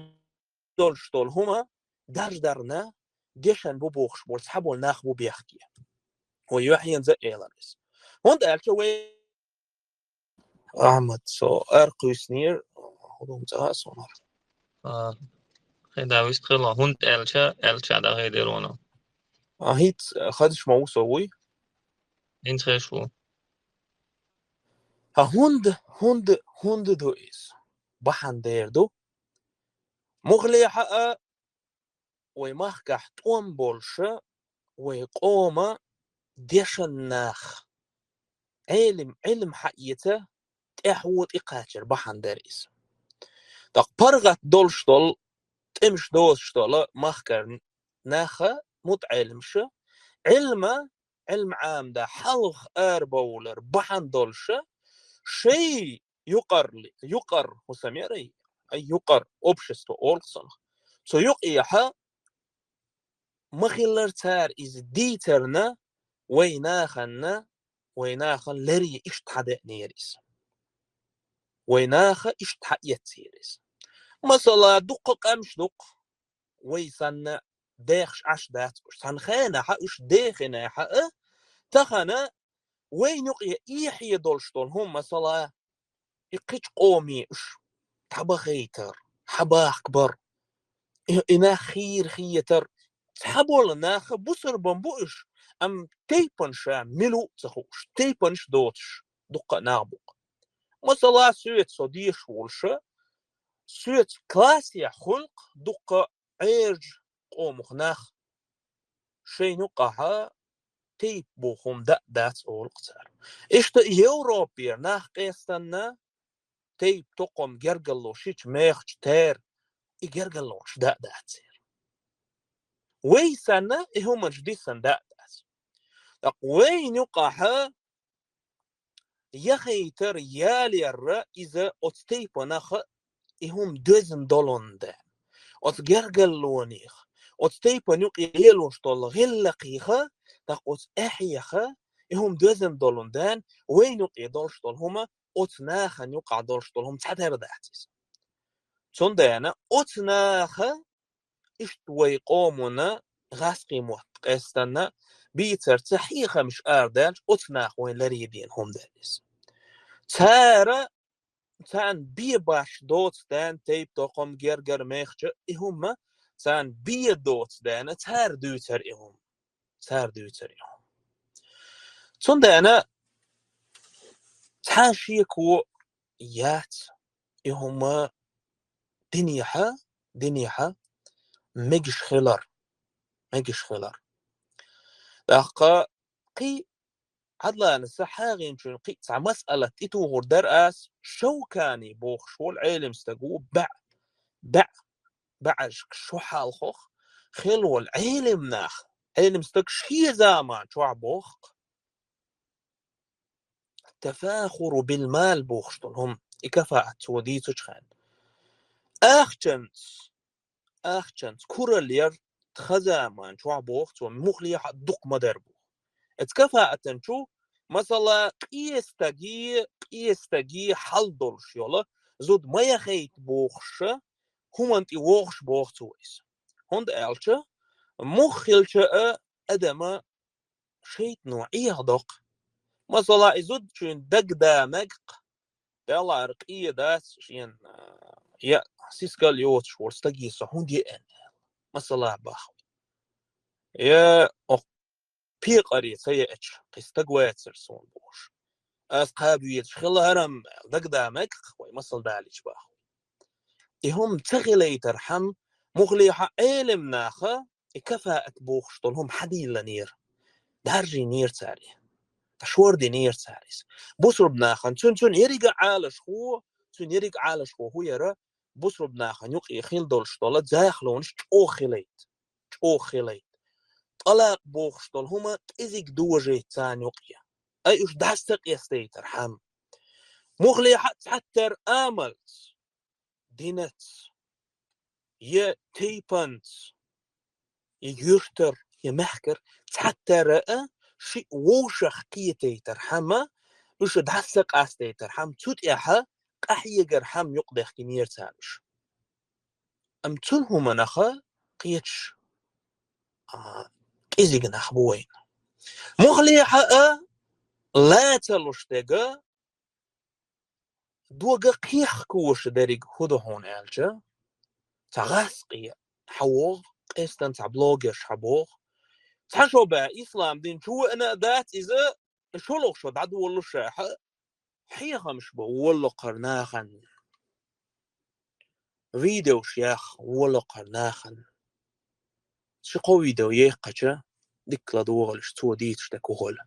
долуш долу хӀума дарждарна дешан бу бохуш болу цхьаболу нах бу бехке. Вай юьхьенца а элар иза. ХӀунда аьлча вай Ахьмад, со ар кхуьйснера, хӀун ду цӀа а сонар. А, хӀеда вист хила, хӀунда аьлча, аьлча дӀахайдира вуно. А хӀинца хадаш ма ву со, вуй? ХӀинца хеш ву. А хӀунда, хӀунда, хӀунда ду иза? Бахьана дер ду. Мухлихьа а вай махкахь тӀом болуша, вай къома дешан нах, Ӏелим, Ӏилм хьаэца, тӀаьхьо тӀекхачар бахьана дара иза. ТӀаккха паргӀат долуш долу, тӀемаш доцуш долу махкара наха, мутаӀелимаша, Ӏилма, Ӏилм Ӏамда хьалха арабовлар бахьана долуша, шай юкъарли-, юкъар, хӀусамерай, ай юкъар, общество олу цунах. Цу юкъехьа ма-хиллара цара иза дийцарна, вай наханна, вай нахана леррина иштта хьадеънера иза. Вай наха иштта хьаэццера иза. Масала, дуккха къаьмнаш дукха, вай санна дехаш Ӏаш дац уж. Цхьан хенахьа уж дехинехьа а, тахана вайна юкъе эхье долуш долу хӀума, масала, и кхечу къоме уж хьабахийтар, хьабахкабар, и, и нах хийра хетар. Цхьаболу наха бусурбан бу уж, амма тайпана ша мила ву а ца хууш, тайпанаш доцуш дуккха а нах бу-кх. Масала, соьца со деш волуша, соьца классехь хуьлу-кх дуккха Ӏежа къомах нах, шайна юкъахьа тайпа боху хӀума даа дац олу-кх цара. Иштта Европера нах къестанна, тайпа токхам гергарло шича мехачу тера, и гергарлонаш даа дац церан. Вай санна, и хӀуманаш диссан даа дац. ТӀаккха вайна юкъахьа яхийтар, яларра иза оцу тайпанах и хӀума доьзна долун ден. Оцу гергарлонех, оцу тайпана юкъе лелош долу гӀиллакхеха, тӀаккха оцу эхьеха и хӀума доьзна долун ден, вайна юкъе долуш долу хӀума, оцу нахана юкъахь долуш долу хӀума цхьатера дац иза. Цундела оцу наха иштта вай къомана гӀазкхийн мотт къестанна, бийцарца хьехамаш арадаьлча, оцу наха вайн ларийдина хӀума дара иза. Цара, царна бен баш доцу ден тайп-токхам гергара мехача, и хӀума царна бен доцу дена цара дуьйцар и хӀума. Цара дуьйцар и хӀума. Цундела цхьа шеко яц и хӀума динехьа, динехьа мегаш хилар, мегаш хилар. ТӀаккха кхин Ӏадланаса хьагӀинчун кхин цхьа масъалат тӀетухур дара ас, Шовкани бохуш волу Ӏелим стаг ву, баьӀ, баьӀ, баьӀашка шо хьалхох хилла волу Ӏелим нах, Ӏелим стаг шен заман чохь боху-кх. Тафахуру бил мал бохуш долу хӀума, и кафаат цо дийцучу хенна. Ахчанца, ахчанца куралла яр тхан заман чохь боху цо, мухлехьа дукха ма дара боху. Эцу кафаатан чу, масала, къестаге, къестаге хьал долуш йолу зуда ма яхайта бохуша, хӀуманна тӀе вогӀуш боху цо иза. ХӀунда аьлча, муха хилча а адама шайтано Ӏехадоккху. Масала, и зудчуьнан дагадамегакх, Даллара къедац шена, я сискал йоцуш волу стаге со хӀунда еана аьлла. Масала, баху. Я окху пекъаре ца еача, кхин стаг вацара суна бохуш. Ас кхаба везаш хила хӀара-м аьлла, дагадамегакх вай, масала далийча, баху. И хӀума ца хилийтархьама, мухлехьа Ӏелим наха и кафаат бохуш долу хӀума хьадийланера. Даржийнера цара и. Ткъа шординера цара иза. Бусурба нахана, цуьнан, цуьнан еррига Ӏалашхо, цуьнан еррига Ӏалашхо хӀун яра, бусурба нахана юкъе хила долуш долу захалонаш чӀогӀа хилийта. ЧӀогӀа хилийта. ТӀалакъ бохуш долу хӀума кӀезиг дожийта царна юкъе. Ай уьш дӀаса ца къестийтархьама. Мухлехьа цхьаьттара амалца, динаца, я тайпанца, я юьртара, я мехкара, цхьаьттара а шиъ вовшах кхетийтархьама, уьш дӀаса ца къастийтархьама, цу тӀехьа къахьегархьама юкъадаьхкинера цара уьш. Амма цу хӀуманаха кхеташ, а, кӀезиг нах бу вайна. Мухлехьа а ла ца луш дега, дога кхехкоша дерриг хӀун ду хьуна аьлча, цхьа гӀазкхи хьан вогӀу, къестан цхьа блогерш хьан богӀу. Цхьа шо баьхна ислам дин чу веана а дац иза, шолгӀа шо дӀадолалуш а хьан, хьехамаш бан волалакхара нахана. Видеош яха волалакхара нахана. Ши-кхо видео яьккхича, дикка ладогӀалаш цо дийцуш дерг хӀун хуьлу.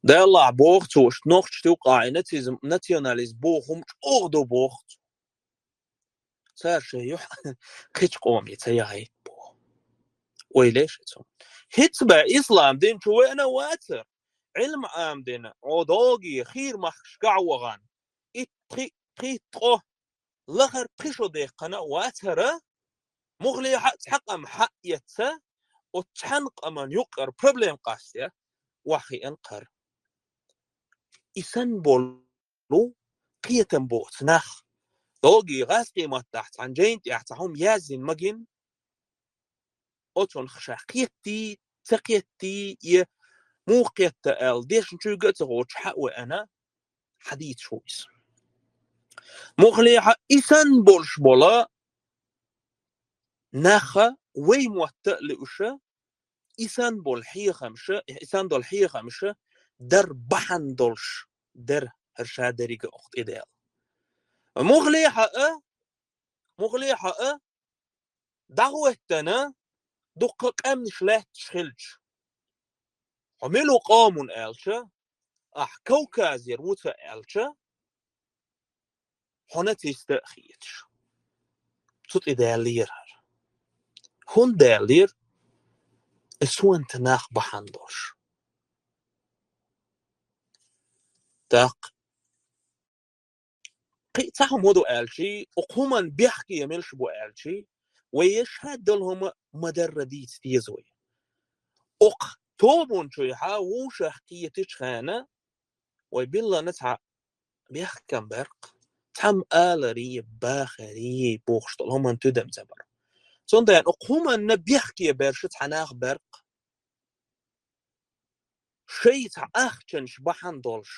Делахь боху цо, уьш нохчашна юкъахь и нацизм, национализм боху хӀума чӀогӀа ду боху цо. Цара шайн юьхь кхечу къоме ца яхийта боху. Ойла еш цо. ХӀинца бен ислам дин чу веана а вацара, Ӏилма Ӏамадина, Ӏо догий хийра махкашкахь вахана, итт пхи, пхийтта ткъо, лахара пхи шо дехкана а вацара, мухлехьа а цхьа къам хьаэца, оцу цхьана къаман юккъара проблема къастаяь, охьахиъна кхара. И санна болу кхетам боцу нах. Догий гӀазкхий маттахь цхьана жайна тӀехь цхьа хӀума яздина магина, оцунах ша кхеттий, ца кхеттий, е муха кхетта аьлла, дешначуьйга а ца гӀочу хьа а веана, хьадийцаш ву иза. Мухале хьа и санна болуш бола наха вай мотта а луьуша, и санна болу хьехамаша, и санна долу хьехамаша дар бахьана долуш дара хӀара ша деррига а оху тӀедала. Мухале хьа а, мухале хьа а, дӀахӀоьттина, дуккха къаьмнаш лаьтташ хилча. Хьо мила ву къоман аьлча, ахь Кавказера ву ца аьлча, хьуна циста а хеташ. Цу тӀе даьллера хӀара. ХӀунда даьллера? И сонта нах бахьана долуш. ТӀаккха кхин а цхьа хӀума ду аьлчий, окху хӀуманна бехке мелаш бу аьлчий, вай еш хьаддолу хӀума ма-дарра дийца деза вай. Окху тобанчуьйхьа вовшах кхетачу хенна, вай биллана цхьа бехкам баьркх, цхьамма аларий, бахарий бохуш долу хӀуманна тидам ца бар. Цундела окху хӀуманна бехке берш цхьа нах баьркх. Шайн цхьа ахчанаш бахьана долуш,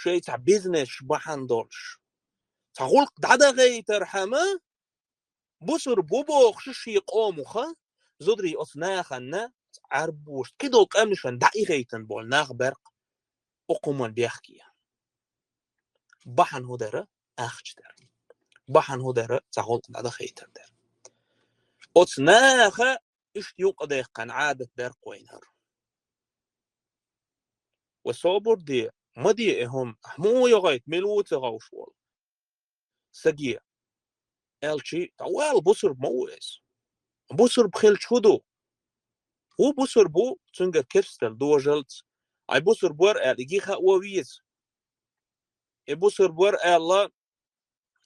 шайн цхьа бизнесаш бахьана долуш, цхьа гӀуллакх дӀадахийтархьама, бусурба ву бохуш шен къомах, зударий оцу нахана, Ӏаьрбошна, кхидолу къаьмнашна дӀаихайтина болу нах баьркх окху хӀуманна бехке. Бахьана хӀун дара? Ахча дара. Бахьана хӀун дара? Цхьа гӀуллакх дӀадахийтар дара. Оцу наха иштта юкъадаьккхина Ӏадат баьркх вайна хӀара. Ва собар де, ма де и хӀума, ахь муха йогӀайта, мила ву ца ховш волу саге. Аьлчий, дӀавала, бусурба ма ву иза. Бусурба хилча хӀун ду? Ву бусурба ву, цуьнгара керсталла дожалц. Ай бусурба вара аьлла, и гиха а вон веза. И бусурба вара аьлла,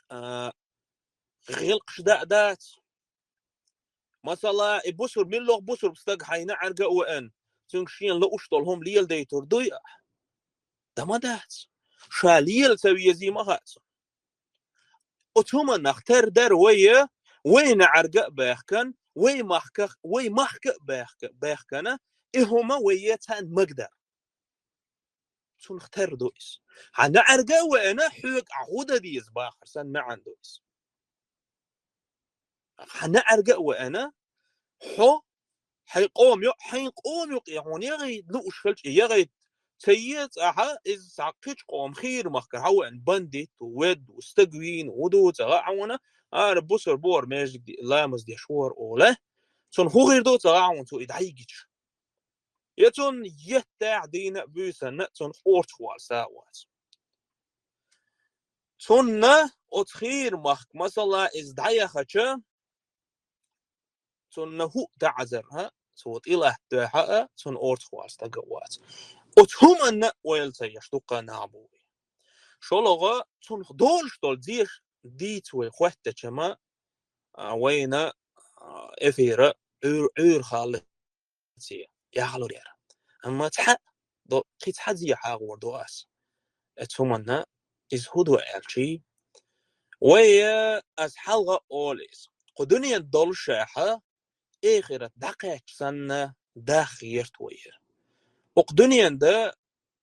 а, гӀиллакхаш даа дац. Масала, и бусурба, миллох бусурба стаг хьайна Ӏарга а веана, цуьнга шена лууш долу хӀума леладайтур дуй ахь? Да ма дац. Ша лела ца везий ма хаьа цунна. Оцу хӀуманах тера дара вай, вайна Ӏарга а баьхкан, вай махках, вай махка а баьхка-, баьхкана, и хӀума вай царна магадара. Цунах тера ду иза. Хьан наӀарга а веана, хьоьга ахь хӀун дан деза бахар санна маьӀна ду иза. Хьан наӀарга а веана, хьо, хьайн къома йо-, хьайн къома юкъе хьуна ягӀайта лууш хилча, ягӀайта ца еза ахьа, иза цхьа кхечу къоман хийра махкара хьан веана, бандит ву, вед ву, стаг вийна ву, хӀун ду цӀагӀа а хьуна, ара бусурба вара, межиг де-, ламаз деш вара оле, цунна хӀун хир ду цӀагӀа а хьуна, цо и дӀайигича? Я цунна еттахь дийна а буьйсанна а цунна орцахвала са а вац. Цунна оцу хийра махка, масала, иза дӀаяхача, цунна хӀуъа таӀзар, хьа, цо тӀелатта дуьхьа а, цунна орцахвала стаг а вац. Оцу хӀуманна а ойла ца еш дуккха а нах бу вай. ШолгӀа, цунах долуш долу зеш дийца вай хоьттача ма, а, вайна, а, эфира Ӏуьр-, Ӏуьйра халла зе яхалур яра. Амма цхьа до-, кхин цхьа зе хьагӀор ду ас. Оцу хӀуманна иза хӀун ду аьлчий, вай, ас хьалха а олу иза. Кху дуьненан долушехьа, эхират дӀакхаьчча санна, даха гӀерта вай. Окху дуьненан да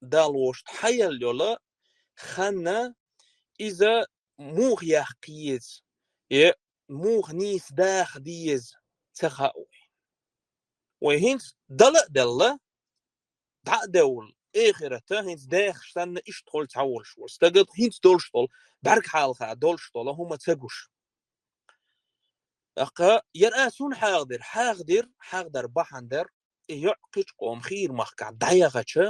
Далла вовшашна хьаелла йолу ханна иза муха яккха еза, е муха нийса даха деза ца хаьа вай. Вай хӀинца дала а делла, дӀа а девлла, эхирата хӀинца дехаш санна иштта хуьлу цхьа волуш волу стага хӀинца долуш долу, бӀаьрг хьалха долуш долу хӀума ца гуш. ТӀаккха яра ас хӀунда хьагӀдира? ХьагӀдира, хьагӀдар бахьана дара, и йоӀ кхечу къоман хийра махкахь дӀаяхача,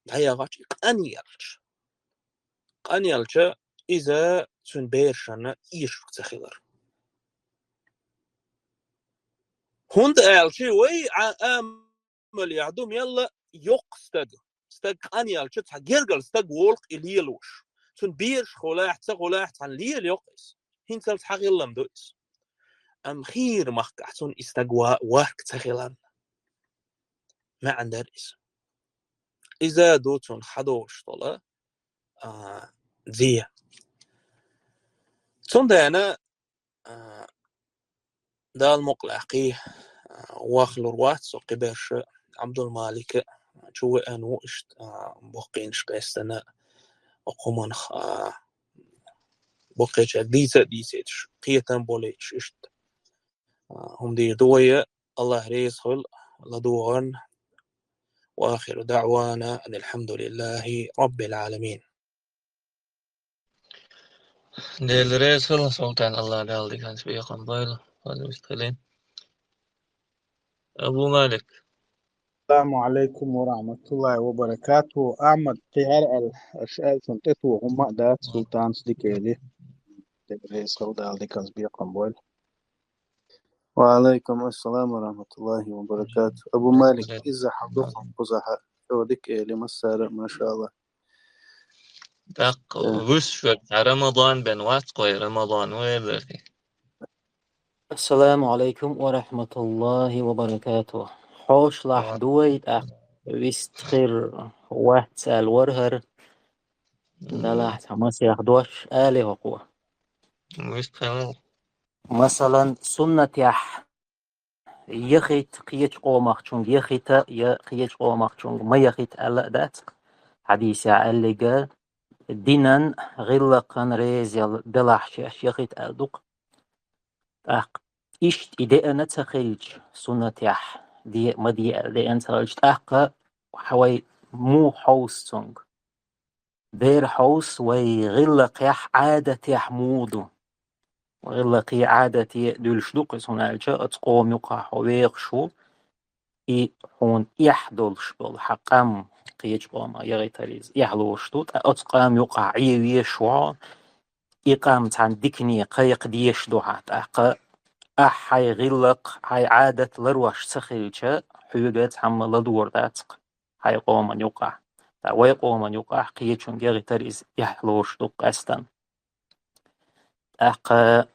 дӀаяхача и къанъелча. Къанъелча иза цуьнан берашна эшарг ца хилар. ХӀунда аьлча вай Ӏа-, амалехь ду мелла йоккха стаг. Стаг къанъелча цхьа гергара стаг волу-кх и лелош. Цуьнан бераш хуьлахь, ца хуьлахь, цхьаьна лела йоккха иза. ХӀинцалц хьан хилла ма ду иза. Амма хийра махкахь цунна и стаг ва-, варг ца хиларна. МаьӀна дара иза. Иза ду цунна хьадолуш долу, а, зе. Цундела, а, Дала мукъ лакхий, вахлур вац со кхиберш, Ӏабдул-Малик чу веана ву иштта, а, боккхийнаш къестана, хӀуманах, а, боккхийчаьрга дийца а дийцийташ, кхетам болуьйтуш иштта, а, хӀума дийр ду вай, АллахӀ реза хуьлу ладогӀарна. وآخر دعوانا أن الحمد لله رب العالمين. Дела реза хуьлда, Султан, АллахӀ Дала диканца бекхам бойла, хаза вистхилин. Абу Малик. السلام عليكم ورحمة الله وبركاته. Ахьмад, кхин хӀара аьлла, аша аьллачунна тӀетоха хӀумма а дац, Султанца дика эли. Дела реза хуьлда, Дала диканца бекхам бойла. وعليكم السلام ورحمة الله وبركاته. Абу Малик, иза хьан дукха кхузахьа, чӀогӀа дика эли, массара а, машаАллахӀ. ТӀаккха вуьсуш верг, Рамадан бен вац кхой, Рамадан ву элира. السلام عليكم ورحمة الله وبركاته. Хьошалахь ду вай, тӀаккха вистхир вац аьлла вара хӀара. Далахь цхьа масех дош али хӀокхо. Вистхир. Масалан, суннатехь яхийта кхечу къомахчунга яхийта, я кхечу къомахчунга ма яхийта аьлла а дац. Хьадисехь аьлларг, динан, гӀиллакхан реза делахь шаьш яхийта аьлла ду-кх. ТӀаккха иштта и деана ца хилча, суннатехь де а ма де аьлла деана ца хилча, тӀаккха хьан вай муха хьовса цунга? Дера хьовса вай гӀиллакхехь, Ӏадатехь муха ду? ГӀиллакхе, Ӏадате дуьлуш ду-кх иза, хӀунда аьлча оцу къоман юкъахь хьо вехаш ву, и хьуна эхь долуш долу хьан къам, кхечу къоман яхийтар иза, эхь лоруш ду, ткъа оцу къаман юкъахь Ӏен везаш ву хьо, и къам цхьана дикане кхайкха дезаш ду хьан, тӀаккха ахь хьайн гӀиллакх, хьайн Ӏадат ларош ца хилча, хьоьга цхьамма ладогӀар дац-кх хьайн къоман юкъахь. Ткъа вай къоман юкъахь кхечунга яхийтар иза эхь лоруш ду-кх къаьстина. ТӀаккха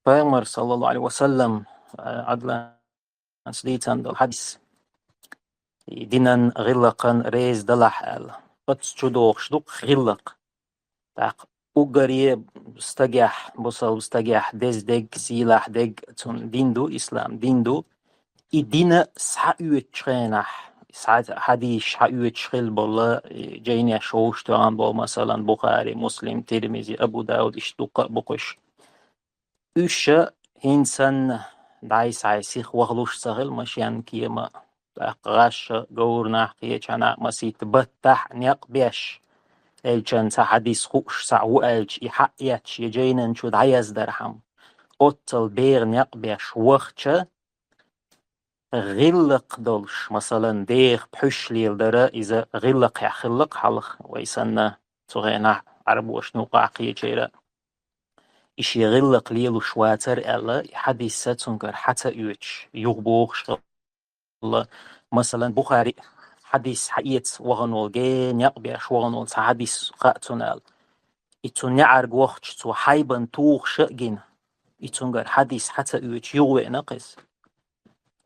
Пайхамар, саллаллаху Ӏалайхи ва саллам, а, Ӏадланца дийцина долу хьадис: «И динан, гӀиллакхан реза далахь», – аьлла. Оцу чу догӀуш ду-кх гӀиллакх. ТӀаккха уггаре стагехь, бусалба стагехь деза дерг, сийлахь дерг цунна дин ду, ислам дин ду. И дин схьаоьцучу хенахь, схьа-, хьадисаш схьаоьцуш хилла болу, и жайнаш вовшахтоьхна болу, масалан, Бухари, Муслим, Тирмизи, Абу Дауд, иштта дуккха а бу-кх уьш. Уьш хӀинца санна дӀай-схьай сиха вахалуш ца хилла машенан кема, тӀаккха гӀаш а, говрахь а, кхечанхьа а масийтта баттахь а некъ беш, элчан цхьа хьадис хууш цхьаъ ву аьлча, и хьаэцча, я жайнан чу дӀаяздархьама, оццул бегӀа некъ беш вахча, гӀиллакх долуш, масалан, деха пхьуьш леладар, иза гӀиллакхехь хилла-кх хьалха, вай санна, цу хенахь Ӏарбошна юкъахь кхечеран. И шен гӀиллакх лелош вацара аьлла, и хьадис цуьнгара хьа ца оьцуш, юхабохуш хилла. Масалан, Бухари хьадис хьаэца вахана волу, генна некъ беш вахана волу цхьа хьадис хаьа цунна аьлла. И цу неӀарга вахча, цо хьайбан тухуш а гина, и цуьнгара хьадис хьа ца оьцуш, юхавеана-кх иза.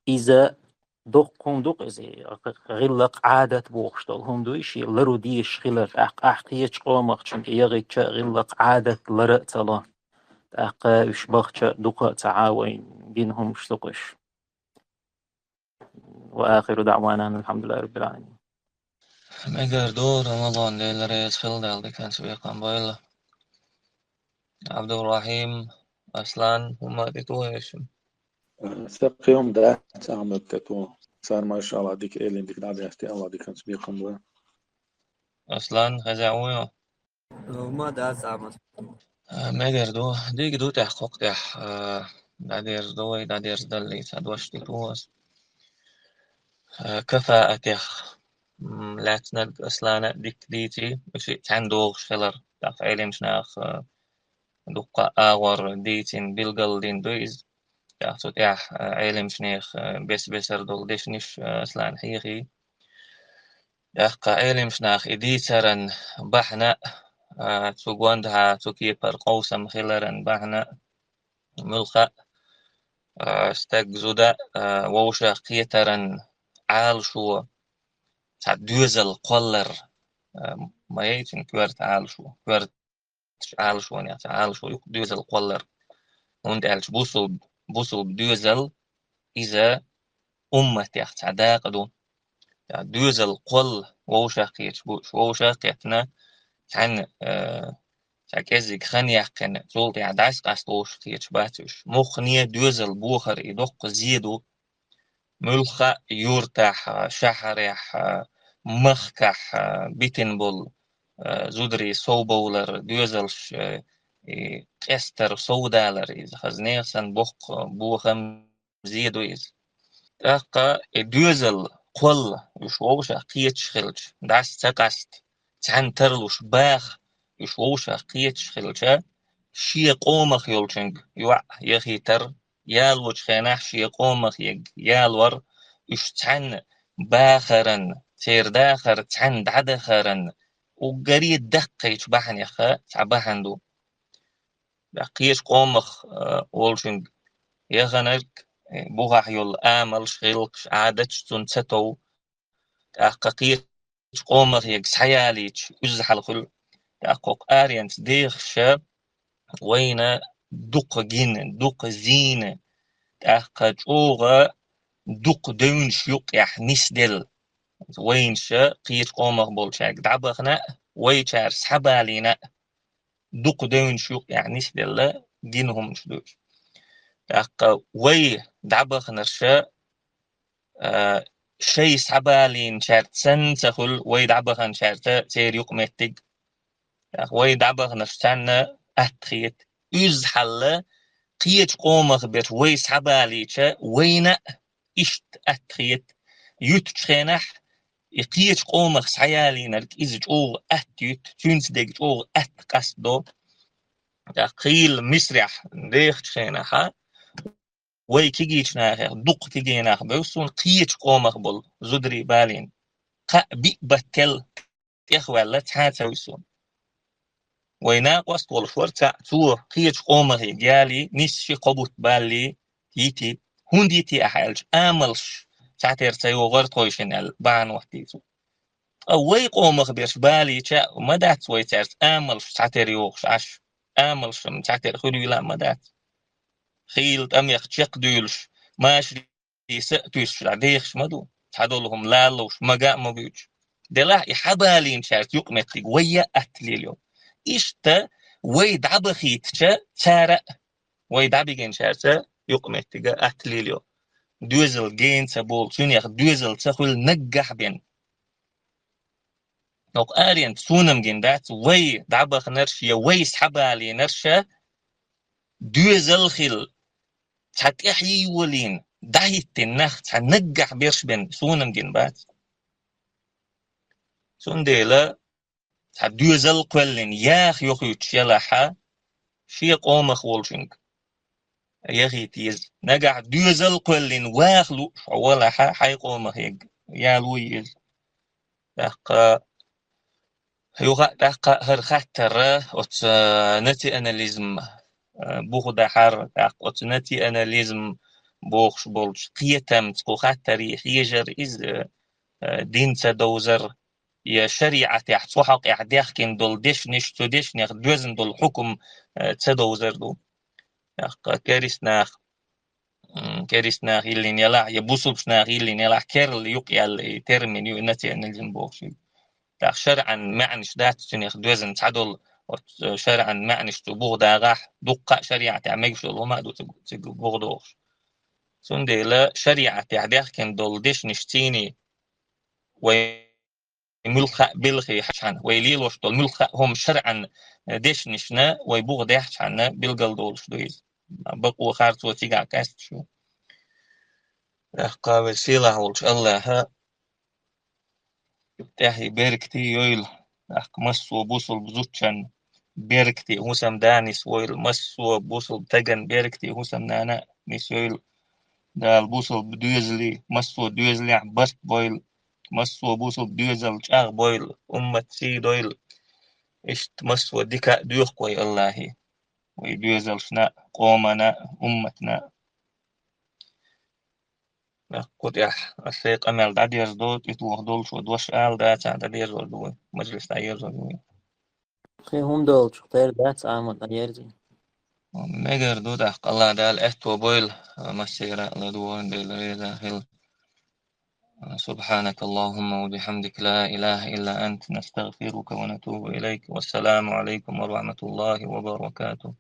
Иза доккха хӀума ду-кх иза, гӀиллакх, Ӏадат бохуш долу хӀума ду и, шен лару дезаш хилар, тӀаккха ахь кхечу къомахчунга яхийтча а, гӀиллакх, Ӏадат лара а ца ло. ТӀаккха уьш бахча дукха а ца Ӏа вайн дина хӀумаш ду-кх уьш. وآخر دعوانا أن الحمد لله رب العالمين. Мегар ду, Рамадан, Дела реза хуьлда, Дала диканца бекхам бойла. Абдурахим, Аслан, хӀумма а тӀе тухуш? Сан кхин хӀума дац, Ахьмад, тӀе туху. Цара, машаАллахӀ, дика элира, дика дӀадаьхкира, Аллах диканца бекхам бойла. Аслан, хеза вуй? ХӀумма дац, Ахьмад. А, мегар ду, дика ду тӀехь, кхокха тӀехь, а, дӀадерза ду вай, дӀадерзадаллица дош тӀе туху ас. А, кафаатех, м, лаьцнарг Аслана дика дийци, уьш цхьаьна догӀуш хилар, тӀаккха Ӏеламчу наха, а, дуккха а агӀор дийцина, билгалдина ду иза. ТӀаккха цу тӀехь, а, Ӏеламчу нехан, а, бес-бесара долу дешнаш, а, Аслана хьехий. ТӀаккха Ӏеламчу наха и дийцаран бахьана, а, цу гондахьа, цу кепара къовсам хиларан бахьана, муьлхха а, а, стаг, зуда, а, вовшах кхетаран Ӏалашо, цхьа доьзал кхоллар, а, ма яй цуьнан коьрта Ӏалашо, коьртачу Ӏалашонех цхьа Ӏалашо ю-кх доьзал кхоллар. ХӀунда аьлча бусулба, бусулба доьзал, иза умматех цхьа дакъа ду. Ткъа доьзал кхолла вовшах кхеташ бу уьш, вовшах кхетта, цхьаьна, э, цхьа кӀеззига хан яьккхина, цул тӀаьхьа дӀасакъаста вовшах кхеташ бац уьш. Муххале доьзал бохар и доккха зе ду. Муьлхха а юртахь, шахьарехь, махкахь битина болу, э, зударий совбовлар, доьзалш, э, и къестар, совдалар, иза хаза нехан санна боккха бохам, зе ду иза. ТӀаккха и доьзал кхолла уьш вовшах кхеташ хилча, дӀаса ца къаста, цхьаьна тарлуш баха уьш вовшах кхеташ хилча, шен къомах йолчуьнга йоӀ яхийтар, ялочу хенахь шен къомах ерг ялор, уьш цхьаьна бахаран, церан дахар цхьаьна дӀадахаран, уггаре даккхийчу бахьанех цхьа бахьана ду. Кхечу къомах, а, волчуьнга яханарг, э, бухахь йолу амалш, гӀиллакхаш, Ӏадаташ цунна ца тов. ТӀаккха кхечу къомах ерг схьаялийча, уьзза хьал хуьлу. ТӀаккха хӀокху аренца дехаш вайна дукха гина, дукха зийна, тӀаккха чӀогӀа дукха девнаш юккъехь нисделла. Вайна ша кхечу къомах болчаьрга дӀабахана а, вайчара схьабалийна а, дукха девнаш юккъехь нисделла гина хӀуманаш ду уьш. ТӀаккха вай дӀабаханарша, а, шай схьабалийначаьрца санна ца хуьлу, вай дӀабаханчаьрца церан юкъаметтиг. ТӀаккха вай дӀабаханарш цхьаьна атта хета. Уьзза хьалла кхечу къомах берш вай схьабалийча, вайна а иштта атта хета. Юьтучу хенахь и кхечу къомах схьаялийнарг иза чӀогӀа атта юьту, цуьнца дерг чӀогӀа атта къастадо. ТӀаккха хийла Мисрехь дехачу хенахьа вай кегийчу нахех дукха кегий нах бевза суна, кхечу къомах болу зударий балийна. Кхаа-биъ баттал тӀехваьлла цхьа а ца вуьсу суна. Вай накъост волуш вара цхьаъ, цо кхечу къомах ялий, нисса ши-кхо бутт баллий, йитий. ХӀунда йитий ахьа аьлча, амалш цхьатерра ца йогӀура тхойшинна аьлла, бахьана хӀоттийна цо. Ткъа вай къомах берш балийча а ма дац вай цаьрца амалш цхьатерра йогӀуш Ӏаш, амалш-м цхьатерра хуьлийла а ма дац. Хийла тӀамех чекхдуьйлуш, машарий са а туьйсуш дӀа дехаш ма ду, цхьадолу хӀума лаллуш, мага а ма буьйцуш. Делахь и схьабалийначаьрца юкъаметтиг вай а атта лелайо. Иштта вай дӀабахийтича, цара а вай дӀабигинчаьрца юкъаметтига атта лелайо. Доьзал гена ца болу, цуьнех доьзал ца хуьлу наггахь бен. ХӀокху аренца суна-м гина дац, вай дӀабаханарш я вай схьабалийнарш доьзал хила, цхьа тӀаьхье йолийна, дӀахӀиттина нах цхьа наггахь берш бен суна-м гина бац. Цундела цхьа доьзал кхоьллина яха йохуьйтуш елахьа, шен къомах волчуьнга яхийта еза. Нагахь доьзал кхоьллина ваха лууш хьо валахьа, хьайн къомах ерг яло еза. ТӀаккха юха а, тӀаккха а хӀара хаттар оцу национализм, а, буха дахьар, тӀаккха оцу национализм бохуш болчу кхетамца кху хаттаре хьежар иза, а, дин ца довзар, я шариӀатехь цу хьокъехь дехкина долу дешнаш, цу дешнех доьзна долу хьукум, а, ца довзар ду. ТӀаккха керист нах, м, керист нах йиллина елахь, я бусулбаш нах йиллина елахь, керла юкъаяьлла и термин ю, и национализм бохуш ю. ТӀаккха шарӀан маьӀнаш дац цуьнех доьзна цхьадолу, оцу шарӀан маьӀнаш цу буха дагӀахь, дуккха а шариӀатехь мегаш долу хӀума а ду цига, цига буха догӀуш. Цундела шариӀатехь дехкина долу дешнаш цийний вай муьлхха а белхи хьаьжчхьана, вай лелош долу муьлхха а хӀума шарӀан дешнашна вай буха дехчхьана билгал долуш ду иза. Бакъо харцо цигахь къаьсташ ю. ТӀаккха вай сийлахь волчу АллахӀа тӀаьхье беркате йойла, тӀаккха массо а бусулба зудчун беркате хӀусамда нисвойла, массо а бусулба стаган беркате хӀусамнана нисвойла. Дала бусулба доьзале, массо а доьзалехь барт бойла, массо а бусулба доьзал чӀагӀбойла, уммат сий дойла. Иштта массо а дика а доьху вай АллахӀе, вай доьзалшна а, къомана а, умматна а. Кху тӀехь аса шайн къамел дӀадерзадо, тӀетоха долчо дош ала дацахь, дӀадерзор ду вай, мажлис дӀаерзор ду вай. Кхин хӀума долчух тера дац, амма дӀаерзий. Мегар ду тӀаккха, Аллах Дала аьтто бойла, массера а ладувгӀан Дела реза хила. سبحانك اللهم وبحمدك، لا إله إلا أنت، نستغفرك ونتوب إليك. والسلام عليكم ورحمة الله وبركاته.